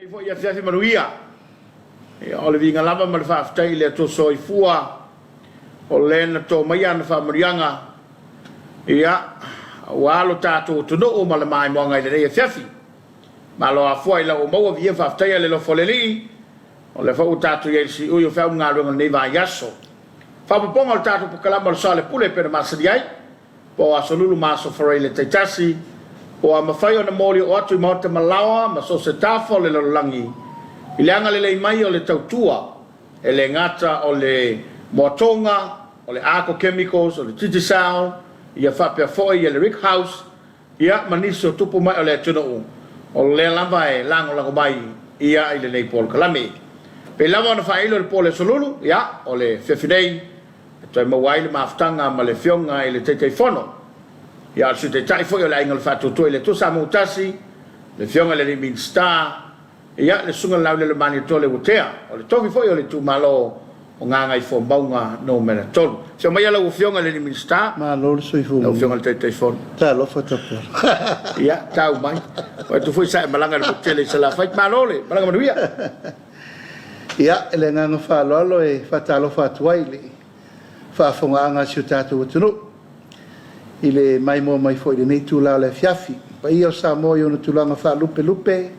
Foi afiafi manuia. Ia, o le viiga lava ma le faafetai i le Atua Soifua, o le na to mai ana faamanuiaga, ia, aua lo tatou atunuu ma le maimoaga i lenei afiafi. Malo afua i lau maua viia faafetaia le alofa o le Alii, o lea foi ua tatou i ai i le siui o feau ma galuega o lenei vaiaso. Faaopoopoga o le tatou polokalame o le Soa o le Pule e pei ona masani ai, po o Aso Lulu ma Aso Faraile taitasi, ua mafai ona moli oo atu i maota ma laoa ma so o se tafa o le lalolagi i le agalelei mai o le tautua, e le gata o le Moatoga, o le Arco Chemicals, o le Digicel, ia faapea foi le Rick House, ia ma nisi o tupu mai o le atunuu, o lea lava e lagolago mai ia i lenei polokalame. Pei lava ona faailo i le po o le Aso Lulu, ia, o le afiafi nei, e toe maua ai le mafutaga ma le Afioga i le Taitaifono, ia o le Sui Taitai foi o le Aiga o le Faatuatua i le Atua Samoa Tasi, le Afioga i le alii Minisita, ia le Susuga i le Laulelomaniatoa Leuatea, o le tofi foi o le itumalo o Gagaifomauga Nu.3. Afio maia lau Afioga i le alii Minisita. Malo le soifua. Lau Afioga i le Taitaifono. Talofa Tapuala. Ia, tau mai. O atu foi sa e malaga i le motu tele i Salafai. Malo le malaga manuia. Ia, i le agaga faaaloalo e faatalofa atu ai i le faafofogaaga a si o tatou atunuu i le maimoa mai foi i lenei itula o le afiafi. Paia o Samoa i ona tulaga faalupelupe,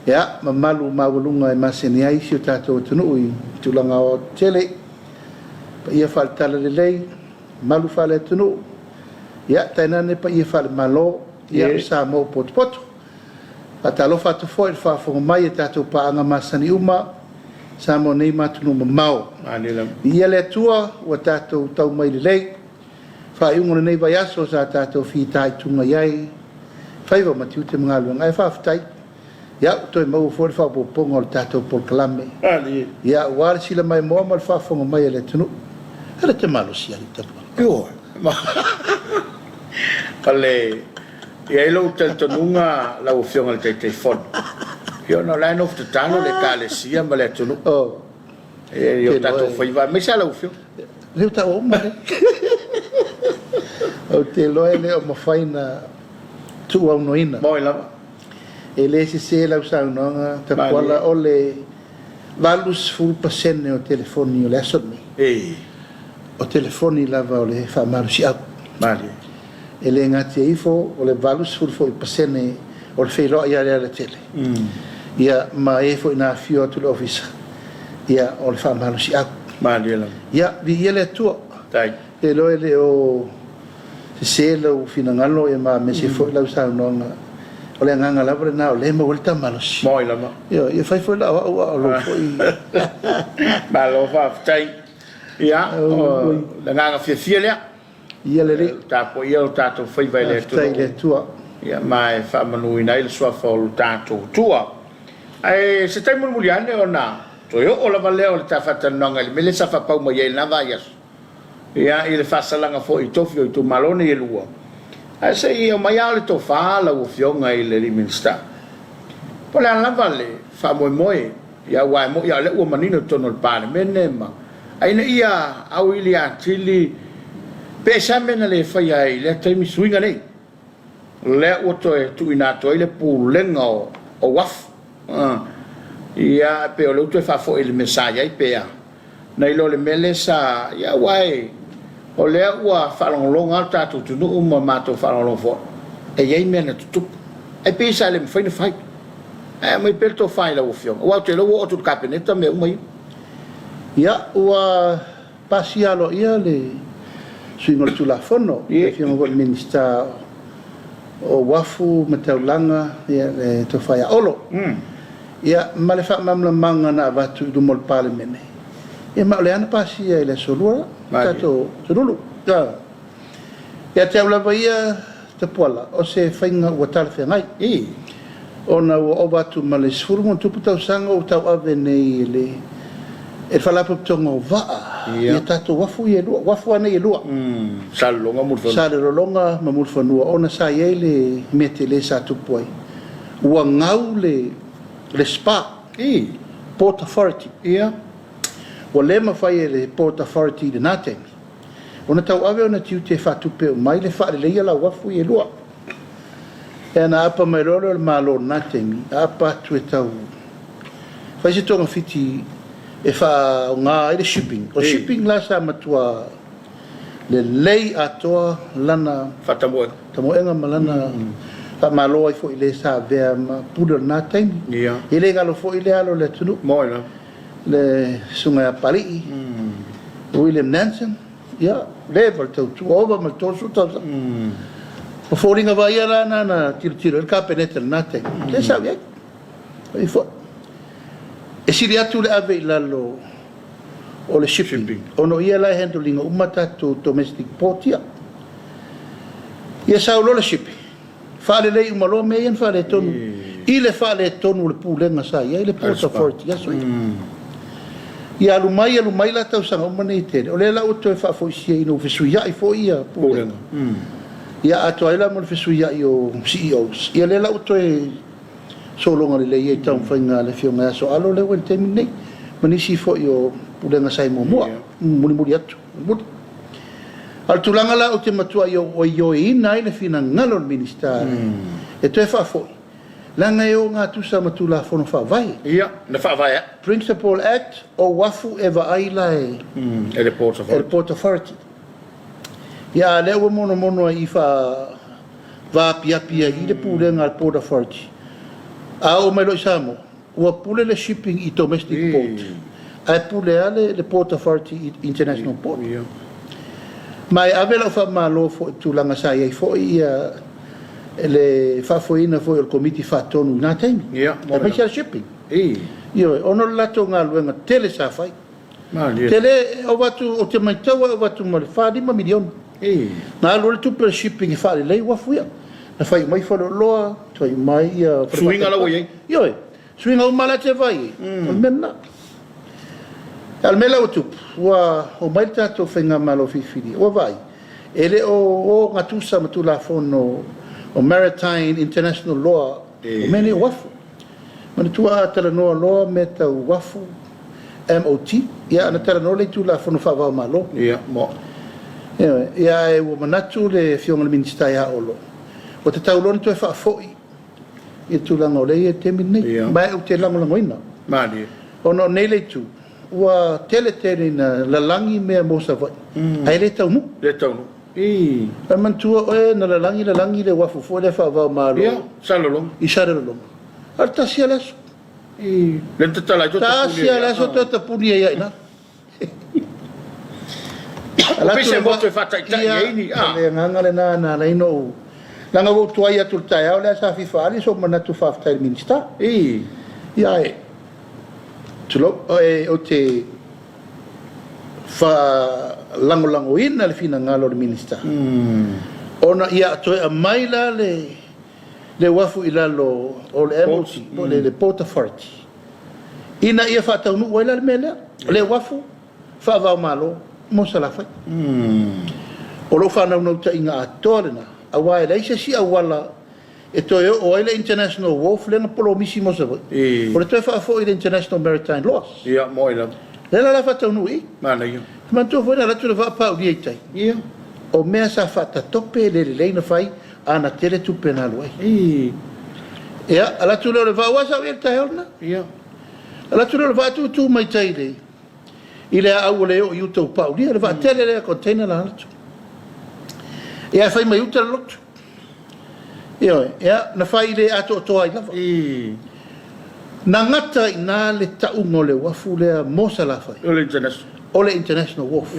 ia, mamalu maualuga e masani ai si o tatou atunuu i tulaga aoaotetele, paia faale-talalelei, mamalu faale-atunuu, ia, tainane paia faale-Malo, ia, o Samoa ua potopoto. Faatalofa atu foi i le faafofoga mai a tatou paaga masani uma, Samoa nei ma atunuu mamao. Viia le Atua ua tatou tau mai lelei. Faaiuga o lenei vaiaso sa tatou fitaituga i ai, faiva ma tiute ma galuega. Ae faafetai, ia ua toe maua foi le faaopoopoga o le tatou polokalame. Ia aua le silamaimoa ma le faafofoga mai a le atunuu. E le te malosi alii Tapuala. Ioe. O le E i ai lou talitonuga lau Afioga i le Taitaifono, ia ona o la e nofo tatalo le Ekalesia ma le atunuu i o tatou faiva, aemaise lava lau Afioga. Lea ua taua uma lea. Ou te iloa e le o mafai ona tuuaunoaina. Moi lava. E le sese lau saunoaga Tapuala, o le 80% o telefoni o le aso lenei, o telefoni lava o le faamalosiau. Malie. E le gatia ifo, o le 80 foi pasene o le feiloai i le alatele, ia, ma e foi na afifio atu i le ofisa, ia, o le faamalosiau. Malie lava. Ia, viia le Atua. Tai. Te iloa e le o sese lau finagalo, ia ma aemaise foi lau saunoaga. O le agaga lava lena o lea e maua ai le tamalosi. Moi lava. Ia, ia fai foi lau au a o lou foi. Malo faafetai. Ia, o le agaga fiafia lea. Ia lelei. Tapuaia o tatou faiva i le atunuu. Faafetai i le Atua. Ia, ma e faamanuina ai le suafa o lo tatou Atua. Ae se taimi mulimuli ane ona toe oo lava lea o le ta faatalanoaga i le mea lea sa faapau mai ai i lena vaiaso. Ia, i le faasalaga foi i tofi o itumalo nei e lua. Ae se i aumai lava le tofa lau Afioga i le alii Minisita. Po o le a lava le faamoemoe, ia aua e moni lava o lea ua manino i totonu o le Palemene ma A ina ia auili atili pe se mea na le faia ai i lea taimi suiga nei, lea ua toe tuuina atu ai le pulega o uafu. Ia, pei o lea ua toe faafoi i le mea sa i ai pe a, nai lo le mea lea sa, ia aua e, o lea ua faalogologo lava le tatou atunuu ma matou faalogologo foi, e i ai mea na tutupu. Ae pei sa le mafai ona fai. Ae aumai pea le tofa i lau Afioga, aua ou te iloa ua oo atu i le Kapeneta mea uma ia. Ia, ua pasia aloaia le suiga o le Tulafono, le Afioga foi i le Minisita o Uafu ma Taulaga, ia, le Tofa ia Olo. Ia, ma le faamalamalamaga na avatu i luma o le Palemene, ia ma o lea na pasia i le Aso Lua, tatou Aso Lulu. Ia te au lava ia, Tapuala, o se faiga ua talafeagai. Ona ua ova atu ma le 10+ tausaga o ou tauave nei e le e le Faalapotopotoga o Vaa ia tatou uafu ia e lua, uafu lava nei e lua. Salelologa ma Mulifanua. Salelologa ma Mulifanua ona sa i ai le mea tele sa tupu ai, ua gau le le SPA, Port Authority. Ua le mafai e le Port Authority i lena taimi ona tauave ona tiute e faatupe uma ai le faaleleia la uafu ia e lua. Ia ona aapa mai loa lea o le Malo i lena taimi, aapa atu e tau fai se togafiti e faaaoga ai le shipping. O le shipping la sa matua lelei atoa lana faatamoega ma lana faamalo ai foi i le sa avea ma pule o lena taimi. E le galo foi le alo o le atunuu, le susuga ia Papalii, William Nanson. Ia, leva le tautua, ova ma le 30 tausaga. O foliga vaaia la na na tilotilo ai le Kapeneta i lena taimi, lea sa ou i ai. Oi foi. E sili atu le ave i lalo o le shipping, ona o ia la e handle ina uma tatou domestic port ia. Ia sau loa le shipping, Faalelei uma loa mea ia na faaletonu i le faaletonu o le pulega sa i ai le Port Authority i aso ia. Ia alu mai alu mai la tausaga uma nei e tele, o lea la ua toe faafoisia ina ua fesuiai foi ia pulega. Ia atoa ai la ma le fesuiai o CEOs, ia lea la ua toe sologa lelei ai taumafaiga a le Afioga ia Sooalo lea ua i le taimi lenei ma nisi foi o pulega sa i muamua, mulimuli atu. Mulimuli. A o le tulaga la ou te matuai ioeina ai le finagalo o le Minisita e toe faafoi, leaga e ogatusa ma Tulafono Faavae. Ia, na faavae ai. Principal Act o uafu e vaai la e e le Port Authority. E le Port Authority. Ia, a o lea ua monomono ai i faavaapiapi ai i le pulega a le Port Authority, a oo mai loa i Samoa, Ua pule le shipping i domestic port ae pule lava le Port Authority i international port. Ma e ave lau faamalo foi i le tulaga sa i ai foi le faafoeina foi o le Komiti Faatonu i na taimi, aemaise lava le shipping. Ioe, ona o le latou galuega tele sa fai. Tele, e ova atu, ou te matau e ova atu ma le 4, 5 miliona. Na alu ai le tupe a le shipping e faalelei uafu ia. Na fai uma ai faleoloa, fai uma ai ia... Suiga la ua i ai. Ioe, suiga uma la e te vaai i ai, o le mea lena. A o le mea la ua tupu, ua omai le tatou faigamalo filifili, ua vaai, e le o ogatusa ma Tulafono o Maritime International Law, o mea nei o uafu. Manatua a talanoa loa mea tau uafu, MOT, ia ona talanoa lea i Tulafono faava o Malo. Ia, mo. Ioe, ia ae ua manatu le Afioga i le Minisita ia Olo, ua tatau loa ona toe faafoi i le tulaga o lea e i ai i le taimi lenei. Ia. Ma ou te lagolagoina. Malie. Ona o nei le itu, ua tele tele ina lalagi mea mo Savaii, ae le taunuu. Le taunuu. Ii. Ae manatua oe na lalagi lalagi le uafu foi lea faava o Malo. Ia, Salelologa. I Salelologa. A o le tasi lava le aso. Lea na tatala ai toe tapuni ai. Tasi lava le aso toe tapuni ai i ina. Pei se motu e faataitai ai ni. Ia, o le agaga lena na ala ai ona ou... Leaga ua ou tuai atu i le taeao lea sa fia faaali sou manatu faafetai i le Minisita. Ia ae, tulou, ou te faalagolagoina le finagalo o le Minisita, ona ia toe aumai la le le uafu i lalo o le MOT, po o le Port Authority, ina ia faataunuu ai la le mea lea, o le uafu faava-o-Malo mo Salafai. O lou faanaunautaiga atoa lena, aua e leai se isi auala e toe oo ai le International Wharf lea na polomisi mo Savaii, o le toe faafoi i le International Maritime Laws. Ia, moe lava. Lea la o le a faataunuu i i. Manaia. Manatua foi na alu atu le vaa paulia i tai. O mea sa faatatope e le lelei na fai, a na tele tupe na alu ai. Ia, alu atu lea o le vaa, aua sa ou i ai i le taeao lena. Alu atu lea o le vaa tutu mai tai i le i le aau ua le oo i uta ua paulia, le vaa tele lea container la alu atu. Ia, ae fai mai uta le lotu. Ioe, ia, na fai le atoatoa ai lava. Na gata i ina le tauga o le uafu lea mo Salafai. O le International. O le International Wharf.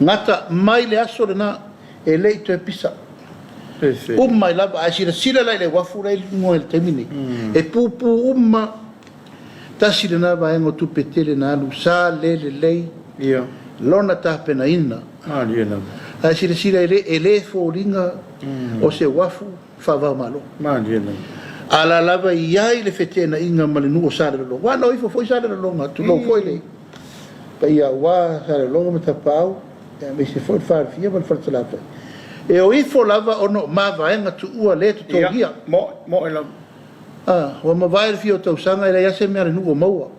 Gata mai le aso lena, e le i toe pisa. Uma ai lava, ae silasila la i le uafu la e i luga i le taimi nei, e pupu uma. Tasi lena vaega o tupe tele na alu, sa le lelei lona tapenaina. Ae silasila e le foliga o se uafu faava-o-Malo. A la lava e i ai le feteenaiga ma le nuu o Salelologa, aua na o ifo foi Salelologa, tulou foi le paia aua Salelologa ma Tapaau, aemaise foi le Falefia ma le Falesalafai. E o ifo lava ona o mavaega tuua le totogia. Ia, moe lava. A, ua mavae le fia o tausaga e leai lava se mea a le nuu o maua.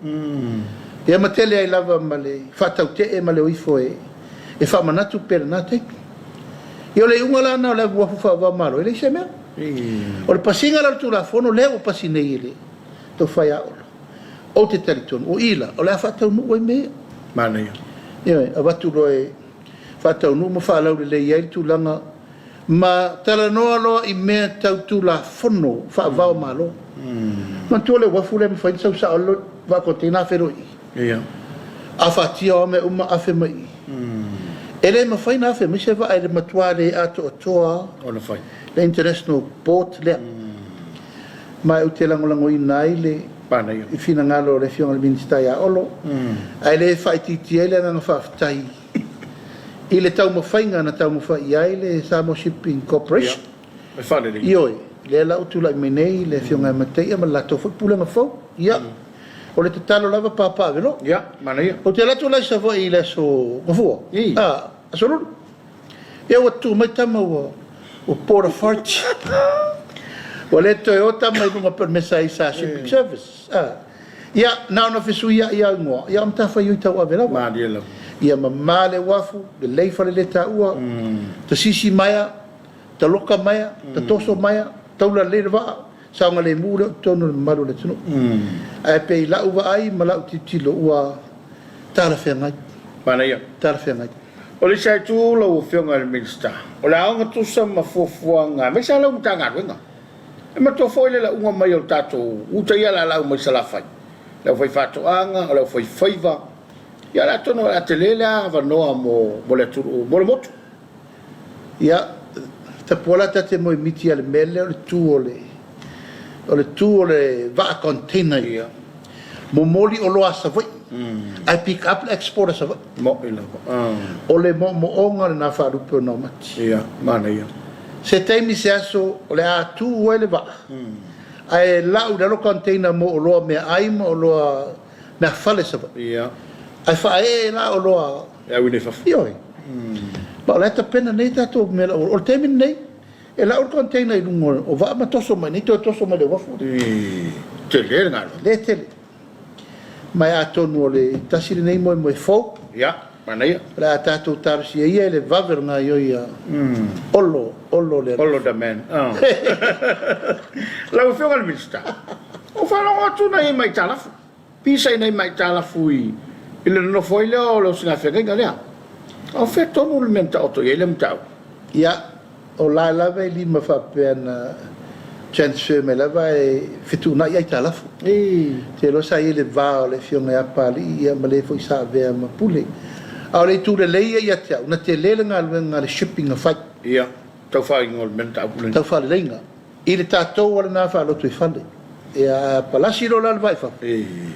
Ia ma tele ai lava ma le faatautee ma le o ifo e faamanatu pea lena taimi. Ia o le iuga la lena o le avuafu faava-o-Malo, e leai se mea. O le pasiga la o le Tulafono lea ua pasi nei e le Tofa ia Olo, ou te talitonu, o i la, o le a faataunuu ai mea ia. Manaia. Ioe, avatu loa e faataunuu ma faalaulelei ai le tulaga ma talanoa loa i mea tau Tulafono faava-o-Malo. Manatua le uafu lea e mafai ona sau sao le vaa container afe loa i i. Afatia o a mea uma afe mai i i. E le mafai ona afe mai se vaa i le matua le atoatoa Ona fai. le international port lea. Ma ou te lagolagoina ai le Manaia. finagalo o le Afioga i le Minisita ia Olo, ae le faaitiitia ai le agaga faafetai i le taumafaiga na taumafai i ai le Samoa Shipping Corporation. Ia, e faalelei. Ioe, lea la ua tulai mai nei le Afioga ia Mataia ma le latou foi Pulega fou. Ia, o le tatalo lava paapaaveloa. Ia, manaia. Ou te alu atu la i Savaii i le aso Gafua, aso Lulu. Ia ua tu mai tama ua port authority. Ua le toe o tama i luga pei o le mea sa i ai sa Shipping Service. Ia, na ona fesuiai lava o igoa, ia o matafaioi tauave lava. Malie lava. Ia mama le uafu, lelei faleletaua, tasisi maea, taloka maea, tatoso maea, taula lelei le vaa, saogalemu lea o totonu o le mamalu o le atunuu. Ae pei i lau vaai ma lau tilotilo ua talafeagai. Manaia. Talafeagai. O le isi itu lau Afioga i le Minisita, o le aoga tusa ma fuafuaga aemaise lava lau Matagaluega. E matua foi le lauga mai o le tatou uta ia lalau mai Salafai, le aufaifaatoaga, o le aufaifaiva, ia atonu o le a tele le avanoa mo le atunuu, mo le motu. Ia, tapua la ta te moemiti a le mea lea o le tu o le o le tu o le vaa container ia. Momoli oloa a Savaii ae pick up le export a Savaii. Mo'i lava. O le moomooga lena faalupe o naumati. Ia, manaia. Se taimi se aso o le a tu ai le vaa ae lau i lalo container mo oloa meaai ma oloa meafale Savaii. Ia. Ae faaee la oloa E auina i fafo. Ioe. Ma o la e tapena nei tatou mea lau. O le taimi lenei, e lau le container i luga o vaa ma toso mai nei, toe toso mai le uafu. Tele le galuega. Le tele. Ma e atonu o le tasi lenei moemoe fou. Ia, manaia. O le a tatou talosia ia i le vave o le gaoioi a Olo, Olo le Olo the man. Lau Afioga i le Minisita, ua ou faalogo atu nai aitalafu. Pisa i nai maiaitalafu i le nonofo ai lea o le osigafeagaiga lea. A o fea tonu le mea na taoto i ai lea mataupu? Ia, o la lava e lima faapea na transfer mai lava e fetuunai aitalafu. Te iloa sa i ai le va o le afioga ia Papalii ia ma le foi sa avea ma pule. A o le itu lelei ia ia te au, na tele le galuega a le shipping na fai. Ia, tau faaigoa o le mea na taupu lenei. Tau faaleleiga. I le tatou a lena faalotoifale. Ia, a palasi loa la le vaa i fafo,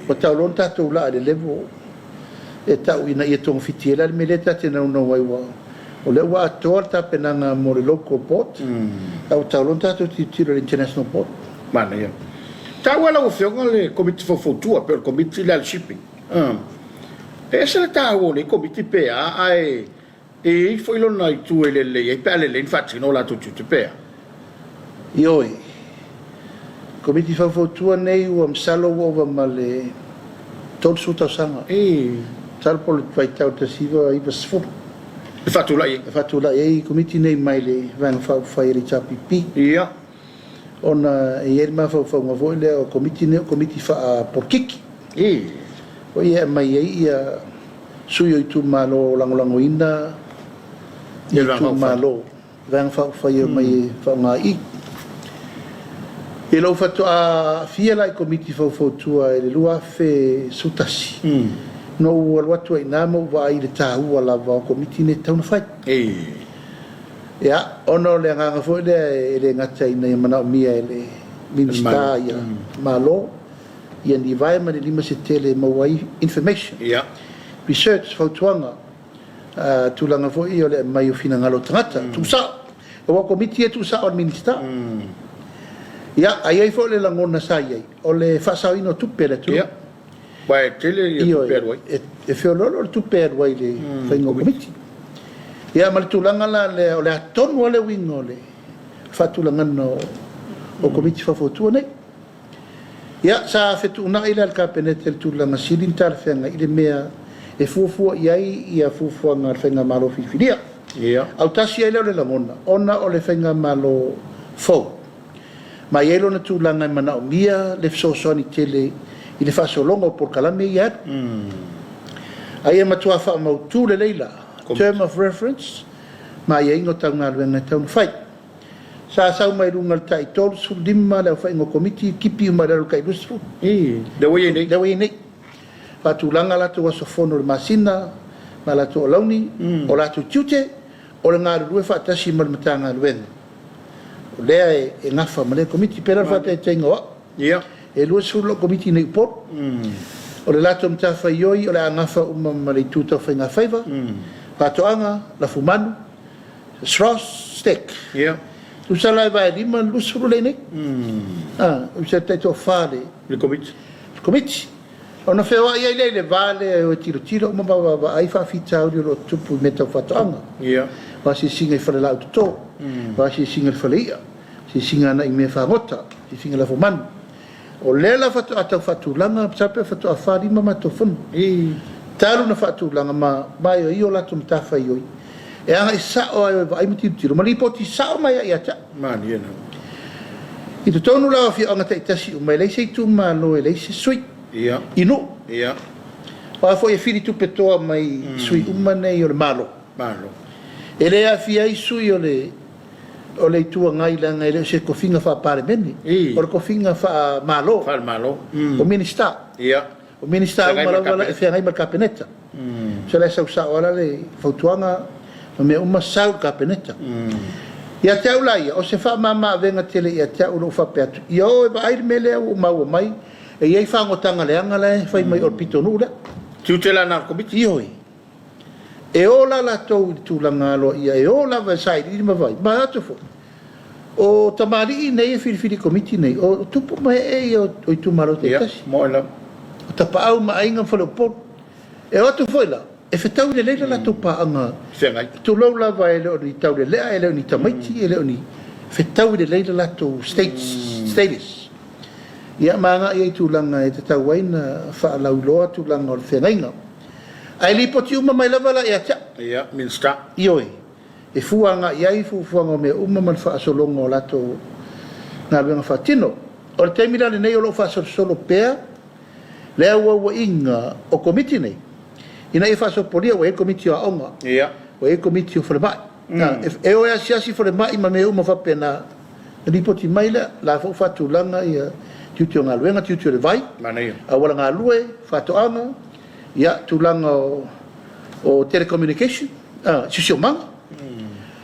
ua tau loa ona tatou laa i le level e tau ina ia togafiti ai la le mea lea ta te naunau ai ua o lea ua atoa le tapenaga mo le local board, a ua tau loa ona tatou tilotilo i le international board. Manaia. Taua e lau Afioga le Komiti Faufautua pei o le Komiti lea a le Shipping. E ese le taua o lenei Komiti pe a, ae E i ai foi lona itu e lelei ai pe a lelei ona faatino o latou tiute pe a? Ioe. Komiti Faufautua nei ua masalo ua ova ma le 30 tausaga. Masalo po o le vaitau 1990. E faatulai ai. E faatulai ai Komiti nei mai le Vaega Faaupufai a le HRPP. Ia. Ona e i ai le mafaufauga foi lea o Komiti nei o Komiti faapolokiki. O i e aumai ai ia sui o itumalo lagolagoina itumalo, Vaega Faaupufai e omai e faaaoga i i. I lou faatoa aafia la i Komiti Faufautua i le 2011, na ou alu atu ai i ina ma ou vaai i le taua lava o Komiti nei e tatau ona fai. Ia, ona o le agaga foi lea e le gata ina ia manaomia e le Minisita ia Malo, ia ni vae ma ni lima se tele e maua ai information, research, fautuaga, tulaga foi ia o le aumai o finagalo o tagata, tuusao. Aua o Komiti ia e tuusao e le Minisita. Ia, a i ai foi le lagona sa i ai, o le faasaoina o tupe a le atunuu. Ia, aua e tele tupe e alu ai. Ioe, e feoloolo le tupe e alu ai i le faiga o Komiti. Ia ma le tulaga la lea, o le a tonu lava le uiga o le faatulagaga o Komiti Faufautua nei. Ia, sa fetuunai la le Kapeneta i le tulaga sili ona talafeagai i le mea e fuafua i ai fuafuaga a le Faigamalo filifilia. Ia. Autasi ai lea o le lagona, ona o le Faigamalo fou, ma e i ai lona tulaga e manaomia le fesoasoani tele i le faasologa o polokalame ia e alu. A ia matua faamautu lelei la, term of reference, ma aiaiga o tau galuega e tatau ona fai. Sa sau mai luga i le tai 35 le aofaiga o Komiti, tipi uma i lalo i le tai 20. Lea ua i ai nei. Lea ua i ai nei. Faatulaga latou aso fono i le masina ma latou alauni, o latou tiute o le galulue faatasi ma le Matagaluega o lea e gafa ma lea Komiti. Pei la o le faataitaiga o au, e 20 lau Komiti nei i Upolu. O le latou matafaioi o le a gafa uma ma le itu tau faigafaiva, faatoaga, lafumanu, SROS, STEC. Tusa la e vaelima le 20 lea nei. Tusa e taitoafa le Le Komiti. Le Komiti. Ona feoai ai lea i le va lea e o e tilotilo uma ma vaavaai faafitauli o lo o tutupu i mea tau faatoaga. O asiasiga i falelaau toto, o asiasiga i le fale i'a, asiasiga agai i mea fagota, asiasiga lafumanu. O lea la faatoa tau faatulaga, masalo pe faatoa 4, 5 matou fono talu ona faatulaga ma maioio latou matafaioi e agai sao lava e o e vaai ma tilotilo ma lipoti sao mai lava ia te au. Malie lava. I totonu la o afioaga taitasi uma e leai se itumalo e leai se sui i nuu. Aua foi e fili tupe toa mai sui uma nei o le Malo. Malo. E le aafia ai sui o le o le Itu Agai leaga e le o se tofiga faa-Palemene, o le tofiga faa-Malo, Faale-Malo. o Minisita. O Minisita uma lava e feagai ma le Kapeneta. So la e sau sao lava le fautuaga ma mea uma sau i le Kapeneta. Ia te au la ia, o se faamama-avega tele ia te au lou faapea atu, ia o e vaai le mea lea ua ou maua mai, e i ai fagotaga leaga la e fai mai o le pitonuu lea. Tiute la na o le Komiti? Ioe. E o la latou i le tulaga aloaia, e o lava e sailiili ma vaai, ma atu foi, o tamalii nei e filifili i Komiti nei, o tupu ma ee ia o itumalo taitasi. O tapaau ma aiga ma faleupolu. E o atu foi la, e fetaui lelei le latou paaga, tulou lava e le o ni taulelea, e le o ni tamaiti, e le o ni fetaui lelei le latou status. Ia ma agai ai i tulaga e tatau ai ona faalauiloa tulaga o le feagaiga. Ae lipoti uma mai lava la ia te au. Ia, Minisita. Ioe, e fua agai i ai fuafuaga o mea uma ma le faasologa o latou galuega faatino. O le taimi la lenei o lo o faasolosolo pea le auauaiga o Komiti nei ina ia faasopolia, ua i ai le Komiti o Aoga, ua i ai le Komiti o Falemai. E o e asiasi falemai ma mea uma faapena, ona lipoti mai lea, o la foi ua faatulaga tiute o galuega, tiute o le vai, auala galue, faatoaga, ia, tulaga o telecommunication, siosiomaga.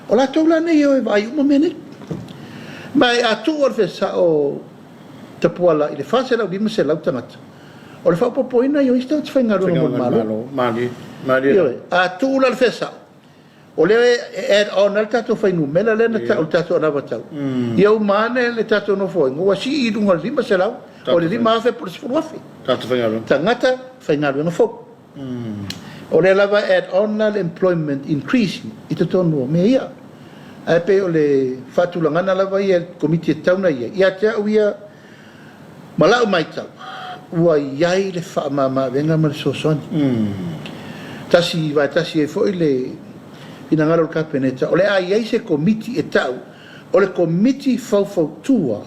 O latou la nei e o e vaai uma mea nei. Ma a tuu le feasao Tapuala i le 400, 500 tagata, o le faaopoopoina ia o isi tagata faigaluega mo le Malo. Ioe, a tuu la le feasao, o lea e add on ai le tatou fuainumera lea na tau i le tatou anavatau, ia uma ane le tatou nofoaiga ua sii i luga o le 500, o le 5,000 po o le 10,000 tagata faigaluega fou. O lea lava e add on la le employment increase i totonu o mea ia. Ae pei o le faatulagaga lava ia e le Komiti e tatau ona i ai. Ia te au ia ma lau matau, ua i ai le faamama-avega ma le fesoasoani. Tasi vaetasi ai foi le finagalo o le Kapeneta, o le a i ai se Komiti e tau o le Komiti Faufautua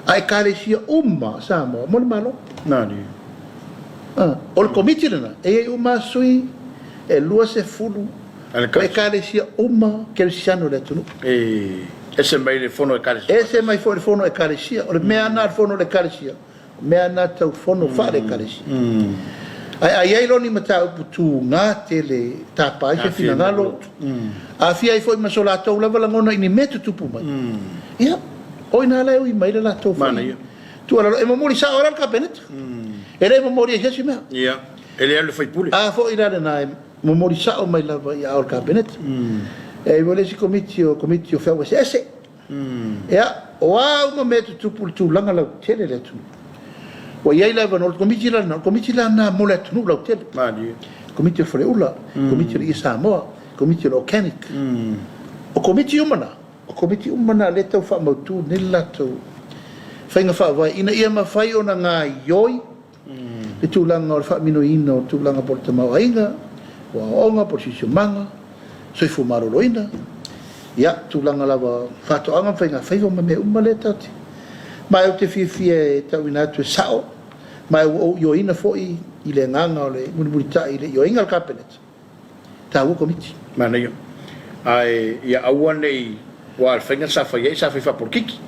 a Ekalesia uma a Samoa mo le Malo. O le Komiti lena e i ai uma sui e 20 o Ekalesia uma kerisiano o le atunuu. E ese mai le fono Ekalesia. Ese mai foi le fono Ekalesia. O le mea lena a le fono o le Ekalesia, o mea lena tau fono faale-Ekalesia. Ae a i ai loa ni mataupu tuga tele tapa ai se finagalo, aafia ai foi ma so latou lava lagona i ni mea tutupu mai, ia, o i ina la e ui mai le latou foi tuualalo. E momoli sao ai la le Kapeneta. E le momoli ai se isi mea. Ia, e le alu le faipule. A foi la lena e momoli sao mai lava i aao o le Kapeneta. E i ai foi le isi komiti o Komiti o Feau Eseese. Ia, o a uma mea e tutupu i le tulaga lautele i le atunuu, ua i ai le avanoa, o le Komiti la lena, o le Komiti la lena mo le atunuu lautele. Malie. Komiti o le Faleula, Komiti o le Ie Samoa, Komiti o le Organic. O Komiti uma na, o Komiti uma na lea e tau faamautu nei le latou faiga faavae ina ia mafai ona gaoioi le tulaga o le faaminoina o tulaga po o le tamaoaiga, o aoaoga po o le siosiomaga, soifua maloloina, ia, tulaga lava o faatoaga ma faigafaiva ma mea uma lea tatou te. Ma ou te fiafia e tauina atu e sao, ma ua ou ioeina foi i le agaga o le mulimulitai i le ioeiga a le Kapeneta, e taua Komiti. Manaia. Ae ia aua ne i, aua o le faiga sa fai ai sa fai faapolokiki.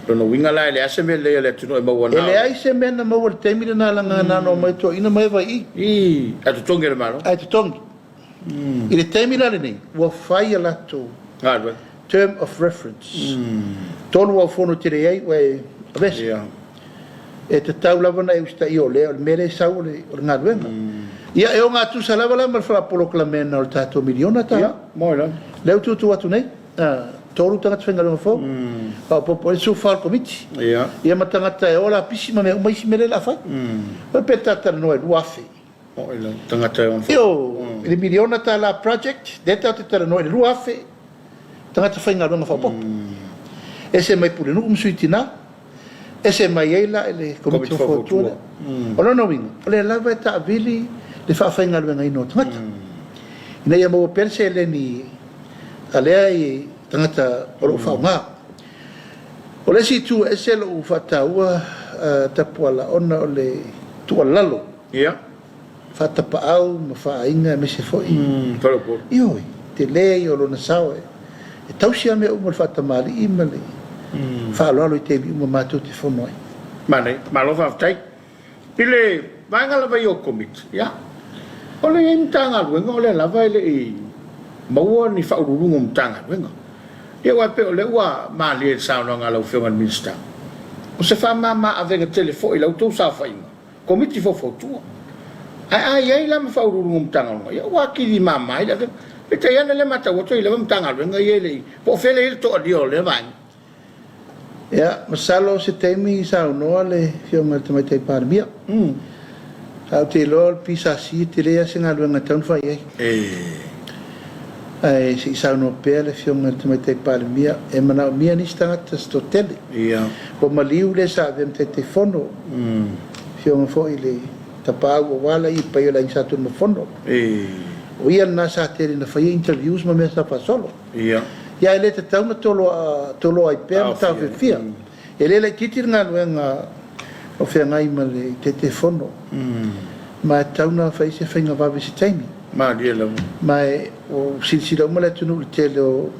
O lona uiga la e leai se mea lelei a le atunuu e maua na o. E leai se mea na maua i le taimi lena leaga na ona omai toeaiina ma Eva i i. I, ae totogi e le Malo. Ae totogi. I le taimi la lenei, ua fai a latou galuega, term of reference, 3 au fono e te leai ua e aveese. E tatau lava ona e usitaia o lea, o le mea lea e sau o le galuega. Ia, e ogatusa lava la ma le faapolokalameina o le tatou miliona tala. Lea ua tuutuu atu nei, 3 tagata faigaluega fou, faaopoopo ai le 14 o le Komiti, ia ma tagata e o lapisi ma mea uma isi mea lea o le a fai. Pe ta talanoa i 2,000. Tagata e ono. Ioe, i le miliona tala project, lea tatou te talanoa i le 2,000 tagata faigaluega faaopoopo. Ese mai Pulenuu ma Sui Tina, ese mai ai la i le Komiti Faufautua lea. O lona uiga, o lea lava e taavili le faafaigaluegaina o tagata, ina ia maua pea le seleni a lea tagata o lo o faaaoga. O le isi itu e ese lou faataua Tapuala ona o le tuualalo faatapaau ma faaaiga aemaise foi Faleupolu. Ioe, tele ia o lona sao e tausi lava mea uma o le faatamalii ma le faaaloalo i taimi uma matou te fono ai. Manaia, malo faafetai. I le vaega lava ia o Komiti, ia, o le i ai Matagaluega o lea lava e le i maua ni Faauluuluga o Matagaluega. Ia aua e pei o lea ua malie i le saunoaga a lau Afioga i le Minisita, o se faamama avega tele foi i la outou saofaiga, Komiti Faufautua. Ae a i ai la ma Faauluuluga o Matagaluega, ia ua atili mama ai le avega. Peitai ane o lea e matau atu e i ai lava Matagaluega ia e le i, po o fea lea e i ai le toalia o lea vaega. Ia, masalo o se taimi saunoa le Afioga i le Tamaitai Palemia. Ae ou te iloa o le PSC e tele lava se galuega e tatau ona fai i ai. Ae se i saunoa pea le Afioga i le Tamaitai Palemia, e manaomia nisi tagata se toatele. Ua maliu le sa avea ma Taitaifono, Afioga foi i le Tapaau aua le paia o le Aiga Sa Tunumafono. O ia lena sa tele ina faia interviews ma mea sa faasolo. Ia. Ia e le tatau ona toloa ai pea ma taofiofia. E le laitiiti le galuega o feagai ma le Taitaifono, ma e tatau ona fai se faiga vave i se taimi. Malie lava. Ma e ua silasila uma le atunuu i le tele o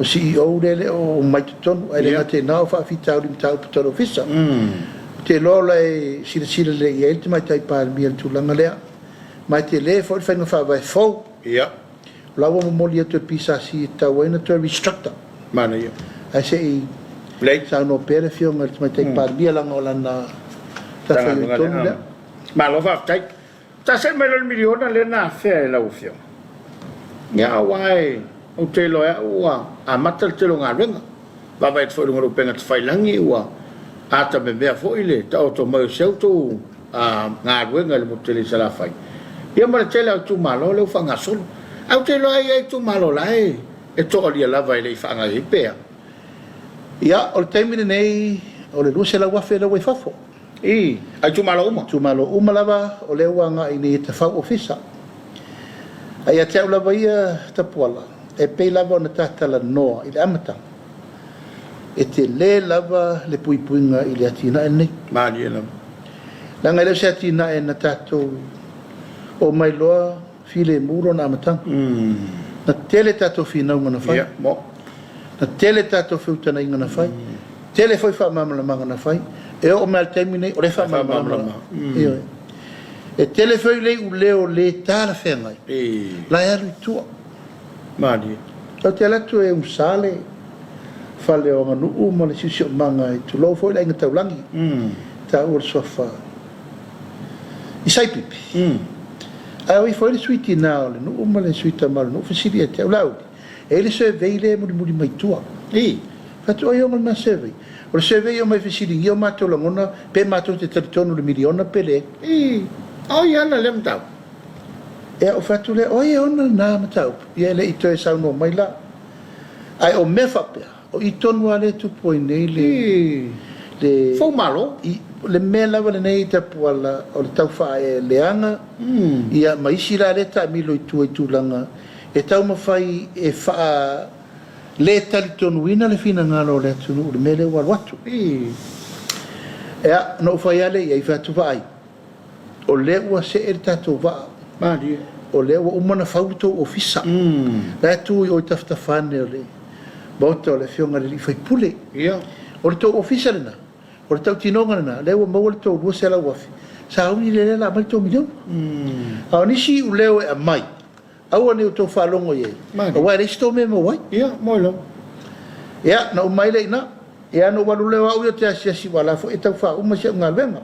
CEO lea e le o omai i totonu, ae le gata i lena o faafitauli i mataupu tau le Ofisa. Ou te iloa o la e silasila lelei i ai le Tamaitai Palemia i le tulaga lea, ma e tele foi le faiga faavae fou. Ia. O la ua momoli atu e le PSC e tatau ai ona toe restructure. Manaia. Ae se i saunoa pea le Afioga i le Tamaitai Palemia leaga o lana matafaioi tonu lea. Malo faafetai. Ta see mai loa i le miliona lea na afea e lau Afioga. Ia aua e ou te iloa e au ua amata le tele o galuega. Vaavaai atu foi i luga o le upega tafailagi ua atamemea foi le taoto mai o si a outou galuega i le motu tele i Salafai, ia ma le tele o itumalo lea ua faagasolo. Ae ou te iloa e i ai itumalo la e toalia lava e le i faagaoioi pea. Ia, o le taimi lenei, o le 200,000 lea ua i fafo. I a itumalo uma? Itumalo uma lava, o lea ua agai nei e tafau ofisa. Ae ia te au lava ia Tapuala, e pei lava ona ta talanoa i le amataga, E tele lava le puipuiga i le atinae lenei. Malie lava. Leaga e le o se atinae na tatou omai loa filemu lona amataga. Na tele tatou finauga na fai. Na tele tatou feutanaiga na fai. Tele foi faamalamalamaga na fai. E oo mai lava i le taimi lenei o lea e faamalamalama. Ioe. E tele foi le iuleo le talafeagai la e alu i tua. Malie. Ou te alu atu e umusa le fale o aganuu ma le siosiomaga e tulou foi le aiga taulagi, taua le suafa i Saipipi. Ae o ifo ai le sui tina o le nuu ma le sui tama o le nuu fesili ia te au, Laauli, e i ai le survey lea e mulimuli mai tua. I. Fai atu, Oi ona lena survey. O le survey e omai e fesiligia o matou lagona pe matou te talitonu i le miliona pe leai. Ii, A o ai e ana lea mataupu? Ia, ou fai atu lea, O ai e ona lena mataupu? Ia e le i toe saunoa mai la. Ae o mea faapea, o i tonu lava lea e tupu ai nei le, Ii, le, Fou malo. i, le mea lava lenei Tapuala o le tau faaeleeleaga, ia ma isi la lea e taamilo i tua i tulaga e taumafai e faa le talitonuina le finagalo o le atunuu i le mea lea ua alu atu. Ea, na ou fai lava lea i ai, fai atu, Vaai, o lea ua see le tatou vaa. Malie. O lea ua uma ona fau le tou ofisa. La e tu i o i tafatafa ane o le maota o le afioga i le alii faipule. Ia. O le tou ofisa lena, o le tautinoga lena, lea ua maua le tou $200,000, sauni lea la aumai le tou miliona. A o nisi iuleo e aumai, Aua ne i outou faalogo i ai, aua e leai se tou mea e maua ai. Ia, moe lava. Ia, na uma ai lea i ina. Ia, na ou alu lea o au ia ou te asiasi aua o la foi e tau faauma si au galuega.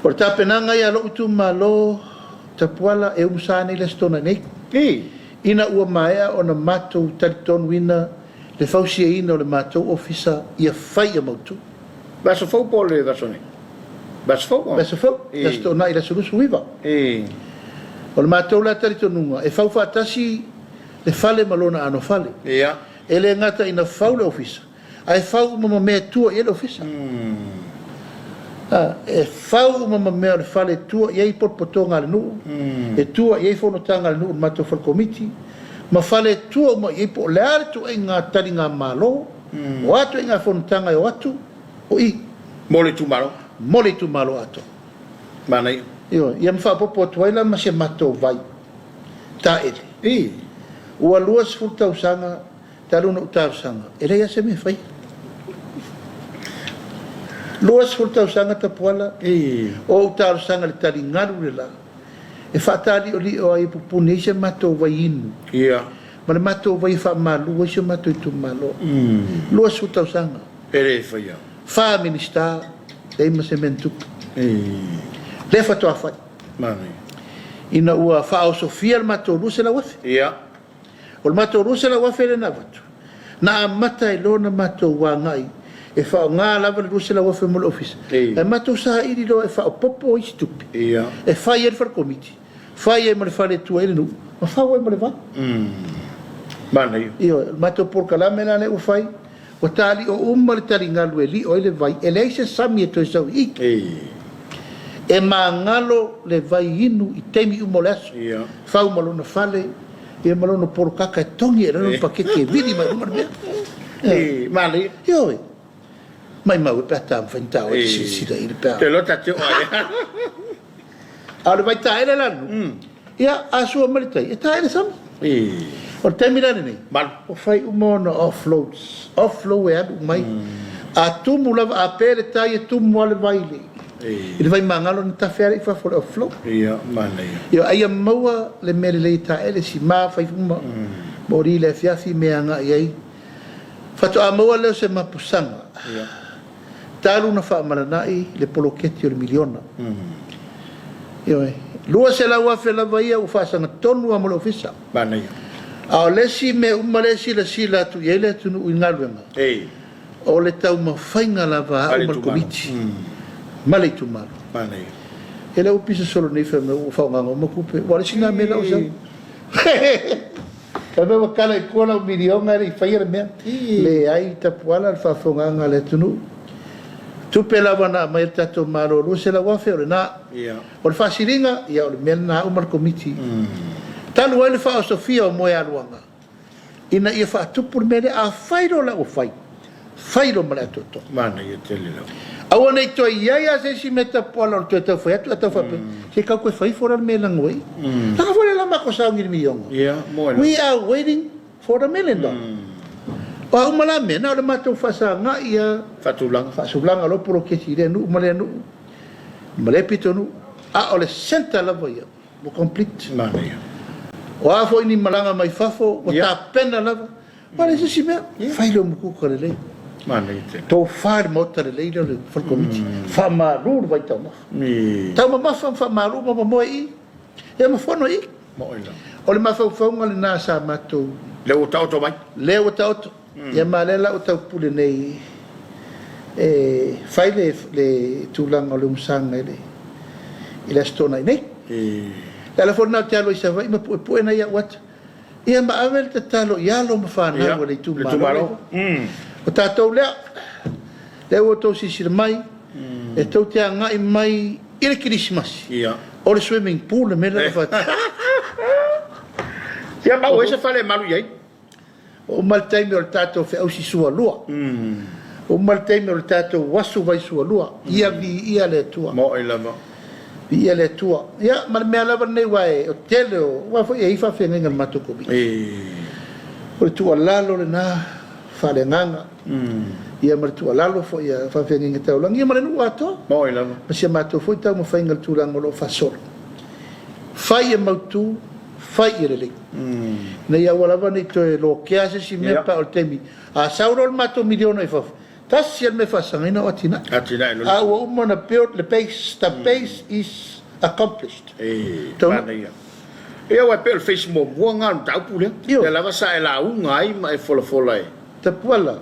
O le tapenaga ia a lou itumalo, Tapuala, e umusa nei le Aso Toonai nei. Ina ua maea ona matou talitonuina le fausiaina o le matou ofisa ia fai ia mautu. Le aso fou po o le aso nei? Le aso fou? Le aso fou, le Aso Toonai, le aso 29. O le matou la talitonuga, e fau faatasi le fale ma lona anofale. E le gata ina fau le ofisa, ae fau uma ma mea e tua i ai le ofisa. E fau uma ma mea o le fale e tua i ai potopotoga a le nuu, e tua i ai fonotaga a le nuu i le matou fale komiti, ma fale e tua uma i ai po o le a le ituaiga taligamalo, O a ituaiga fonotaga e o atu, o i. Mo le itumalo. Mo le itumalo atoa. Manaia. Ioe, ia ma faaopoopo atu ai la ma si a matou vai taele. I. Ua 20 tausaga talu ona ou talosaga, e leai lava se mea e faia. 20 tausaga Tapuala, I. o ou talosaga i le taligalu le la, e faataliolio ai e pupuni ai si a matou vai inu. Ia. Ma le matou vai e faamalu ai si o matou itumalo. 20 tausaga. E le faia. Fa Minisita, leai ma se mea na tupu. Lea faatoa fai. Manaia. Ina ua faaosofia le matou 200,000. Ia. O le matou 200,000 lea na avatu, na amata ai loa ona matou agai e faaaoga lava le 200,000 mo le ofisa. Ae matou saili loa e faaopoopo isi tupe. Ia. E fai ai le fale komiti. Fai ai ma le fale e tua i ai le nuu, ma fau ai ma le vai. Manaia. Ioe, o le matou polokalame la lea ua fai, ua tali'o uma le taligalu e li'o ai le vai, e leai se sami e toe sau i i. E magalo le vai inu i taimi uma o le aso. Fau ma lona fale, ia ma lona polokaka e togi ai lalo le paketi e vili mai luga le mea. Manaia. Ioe. Maimau e pe a taumafai ni taoa e te silasila i le pe a. Te iloa ta te oo ai. A o le vai taele la le ia a sua mai le tai, e taele sami. O le taimi la lenei, ua fai uma ona offloads. Offload e alu mai. A tumu lava, a pe le tai e tumu lava le vai i le vai magalo ona tafe lea i fafo o le offload. Ia, manaia. Ia, a ia maua le mea lelei e taele, sima, fai uma, moli i le afiafi, mea e agai i ai. Faatoa maua lea o se mapusaga talu ona faamalanai le poloketi o le miliona. Ioe, 200,000 lava ia ua faasagatonu lava mo le ofisa. Manaia. A o le isi mea uma lea e silasila atu i ai le atunuu i galuega, o le taumafaiga lava a au ma le komiti ma le itumalo. Manaia. E le ua pisa solo nei fai mai ua faaaogaina uma tupe. Ua o le isi lena mea la ua sau. Fai mai ua tala i tua lau miliona e le i faia le mea. Leai, Tapuala le faafofogaaga a le atunuu. Tupe lava na aumai e le tatou Malo, 200,000 o lena. O le faasiliga, ia o le mea lena a au ma le Komiti. Talu ai le faaosofia o moealuaga ina ia faatupu le mea lea, a fai loa la ua fai, fai loa ma le atoatoa. Manaia tele lava. Aua ne i toe i ai lava se isi mea tapuala o le toe tau fai atu ae tau faapea, se tau toe fai ifo la le mea e lago ai. Leaga foi lea la matou sauni i le miliona. Ia, moe lava. We are waiting for the million dollar. O a uma la mea, na o le matou faasagai lava. Faatulaga. Faasulaga loa poloketi i lea nuu ma lea nuu, ma lea pitonuu, a o le centre lava ia, ua complete. Manaia. O a foi ni malaga mai fafo, ua tapena lava. Aua leai se isi mea, fai lou mukuka lelei. Manaia tele. Tofa i le maota lelei lea o le fale komiti. Faamalu le vai taumafa. Taumamafa ma faamalu ma momoe i i. Ia ma fono i i. Moe lava. O le mafaufauga lena sa matou. Lea ua taoto mai. Lea ua taoto. Ia ma lea la ua taupule nei e fai le le tulaga o le umusaga i le i le Aso Toonai nei. Le ala foi lena ou te alu ai i Savaii ma puepue nai au ata, ia ma ave le tatalo i alo ma fanau a le itumalo. O tatou lea, lea ua outou silasila mai, e tou te agai mai i le Kerisimasi, o le swimming pool le mea lea o le a fai. Ia ma ua i ai se fale e malu i ai? Ua uma le taimi o le tatou feausi sualua. Ua uma le taimi o le tatou asu vai sualua. Ia viia le Atua. Moe lava. Viia le Atua. Ia, ma le mea lava lenei aua e, o tele o, aua foi e i ai faafeagaiga a le matou Komiti. O le tuualalo lena faaleagaga. Ia ma le tuualalo foi a faafeagaiga taulagi, ia ma le nuu atoa. Moe lava. Ma si a matou foi taumafaiga i le tulaga o lo o faasolo. Fai ia mautu, fai ia lelei. Ina ia aua lava ne i toe lokea se isi mea pe a o le taimi a sau loa le matou miliona i fafo, tasi lava le mea e faasagaina o atinae. A ua uma ona build le base, the base is accomplished. Taunuu. Ia aua e pei o le phase muamua lena o le mataupu lea. Lea lava sa e lauga ai ma e folafola e. Tapuala,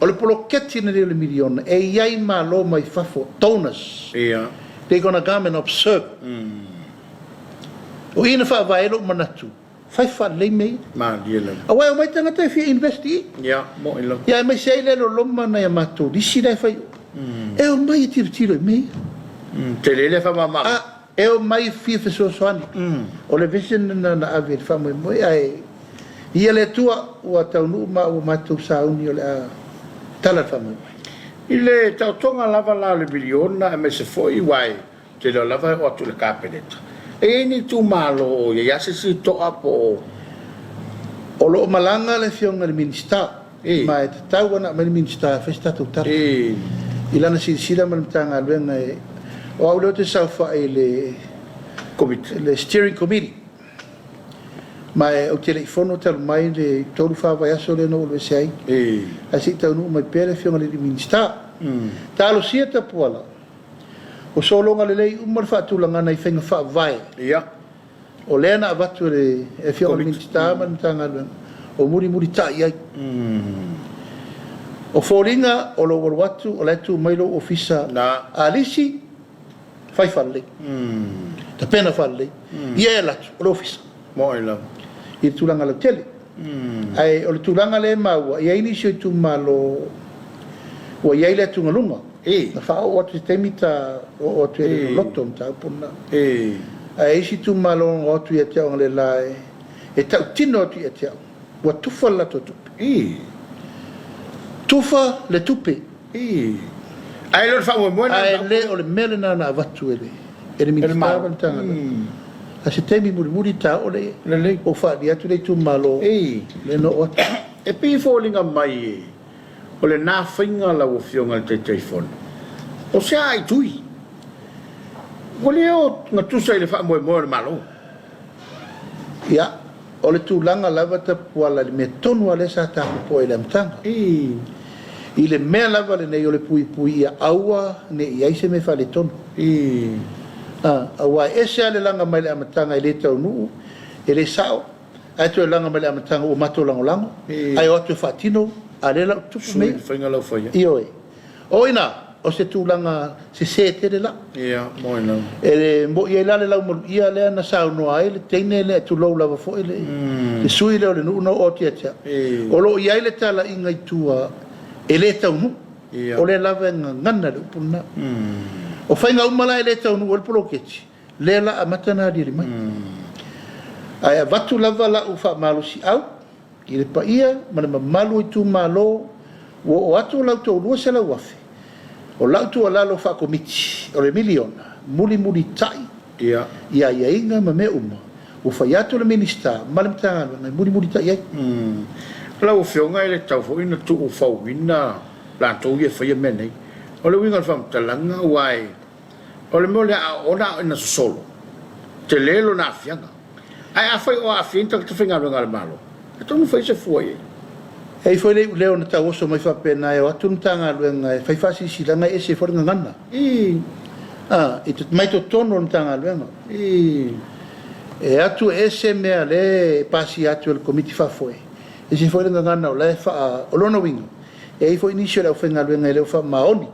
o le poloketi lenei o le miliona, e i ai malo mai fafo, donors, they gonna come and observe. O i na faavae ai lou manatu, fai faalelei mea ia. Malie lava. Aua e omai tagata e fia invest i i. Ia, moni lava. Ia aemaise ai le loloma nai a matou lisi la e fai o. E omai e tilotilo i mea ia. Tele le faamama. A, e omai e fia fesoasoani. O le vision lena na ave i le faamoemoe, ae ia le Atua ua taunuu ma ua matou sauni o le a tala le faamoemoe. I le taotoga lava la o le miliona aemaise foi aua e Ou te iloa lava e oo atu i le Kapeneta. E i ai ni itumalo o i ai lava se isi toa po o. O lo o malaga le Afioga i le Minisita, ma e tatau ona aumai le Minisita e fai se tatou tala i lana silasila ma le Matagaluega e. O au lea ou te saofai i le Komiti. Steering Committee, ma ou te le i fono talu mai le 3, 4 vaiaso lea na ou alu ese ai, ae se i taunuu mai pea le Afioga i le Minisita. Talosia Tapuala. Ua sologa lelei uma le faatulagana i faiga faavae. O lea na avatu e le Afioga i le Minisita ma le Matagaluega o mulimulitai ai. O foliga o lou alu atu o la e tu mai lou ofisa a lisi, fai faalelei, tapena faalelei, ia e alu atu o le ofisa i le tulaga lautele. Ae o le tulaga lea e maua, e i ai nisi o itumalo ua i ai le atugaluga. Na faaoo atu i se taimi ta oo atu i le loloto mataupu lena. Ae i isi itumalo na o atu ia te au analeila e tautino atu ia te au, ua tufa le latou tupe. Tufa le tupe. Ae le o le faamoemoe lena. Ae le o le mea lena na avatu e le Minisita ma le Matagaluega. A se taimi mulimuli ta oo lea i ai. Ua faaalia atu le itumalo lea na oo atu. E pei e foliga mai o lena faiga lau Afioga i le Taitaifono, o se aaitui. Ua le o gatusa i le faamoemoe o le Malo. Ia, o le tulaga lava Tapuala i le mea tonu lava lea sa ta popoe i le amataga. I le mea lava lenei o le puipui ia aua ne i i ai se mea faaletonu. Aua e ese lava le laga mai le amataga e le taunuu, e le sao, ae toe laga mai le amataga ua matou lagolago, ae o atu e faatino, a o lea la ua tupu mea ia. Ioe. O i ina, o se tulaga sese tele la. E moni ai la le laumaluia lea na saunoa ai le teine lea, tulou lava foi le sui lea o le nuu na oo atu ia te au. O lo o i ai le talaiga i tua e le taunuu. O lea lava e gagana le upu lena. O faiga uma la e le taunuu ai le poloketi, lea la amata ona aliali mai. Ae avatu lava lau faamalosiau I le paia ma le mamalu o itumalo, ua oo atu la outou 200,000, o lau tuualalo faa-Komiti o le miliona, mulimulitai i aiaiga ma mea uma ua fai atu le Minisita ma le Matagaluega e mulimulitai ai. Lau Afioga e le tatau foi ona tuufauina latou ia e faia mea nei. O le uiga o le faamatalaga, aua o le mea o le a ona ina sosolo, tele lona aafiaga. Ae afai o aafia ai ni tagata faigaluega a le Malo, e tatau ona fai se fua i ai. E i ai foi le iuleo na tauoso mai faapena e o atu le Matagaluega e fai faasilasilaga e ese ai foi le gagana. A, i mai totonu o le Matagaluega. E atu e ese mea lea e pasia atu e le Komiti Faafoe. Ese foi le gagana o la e faa... O lona uiga, e i ai foi nisi o le aufaigaluega e le o faamaoni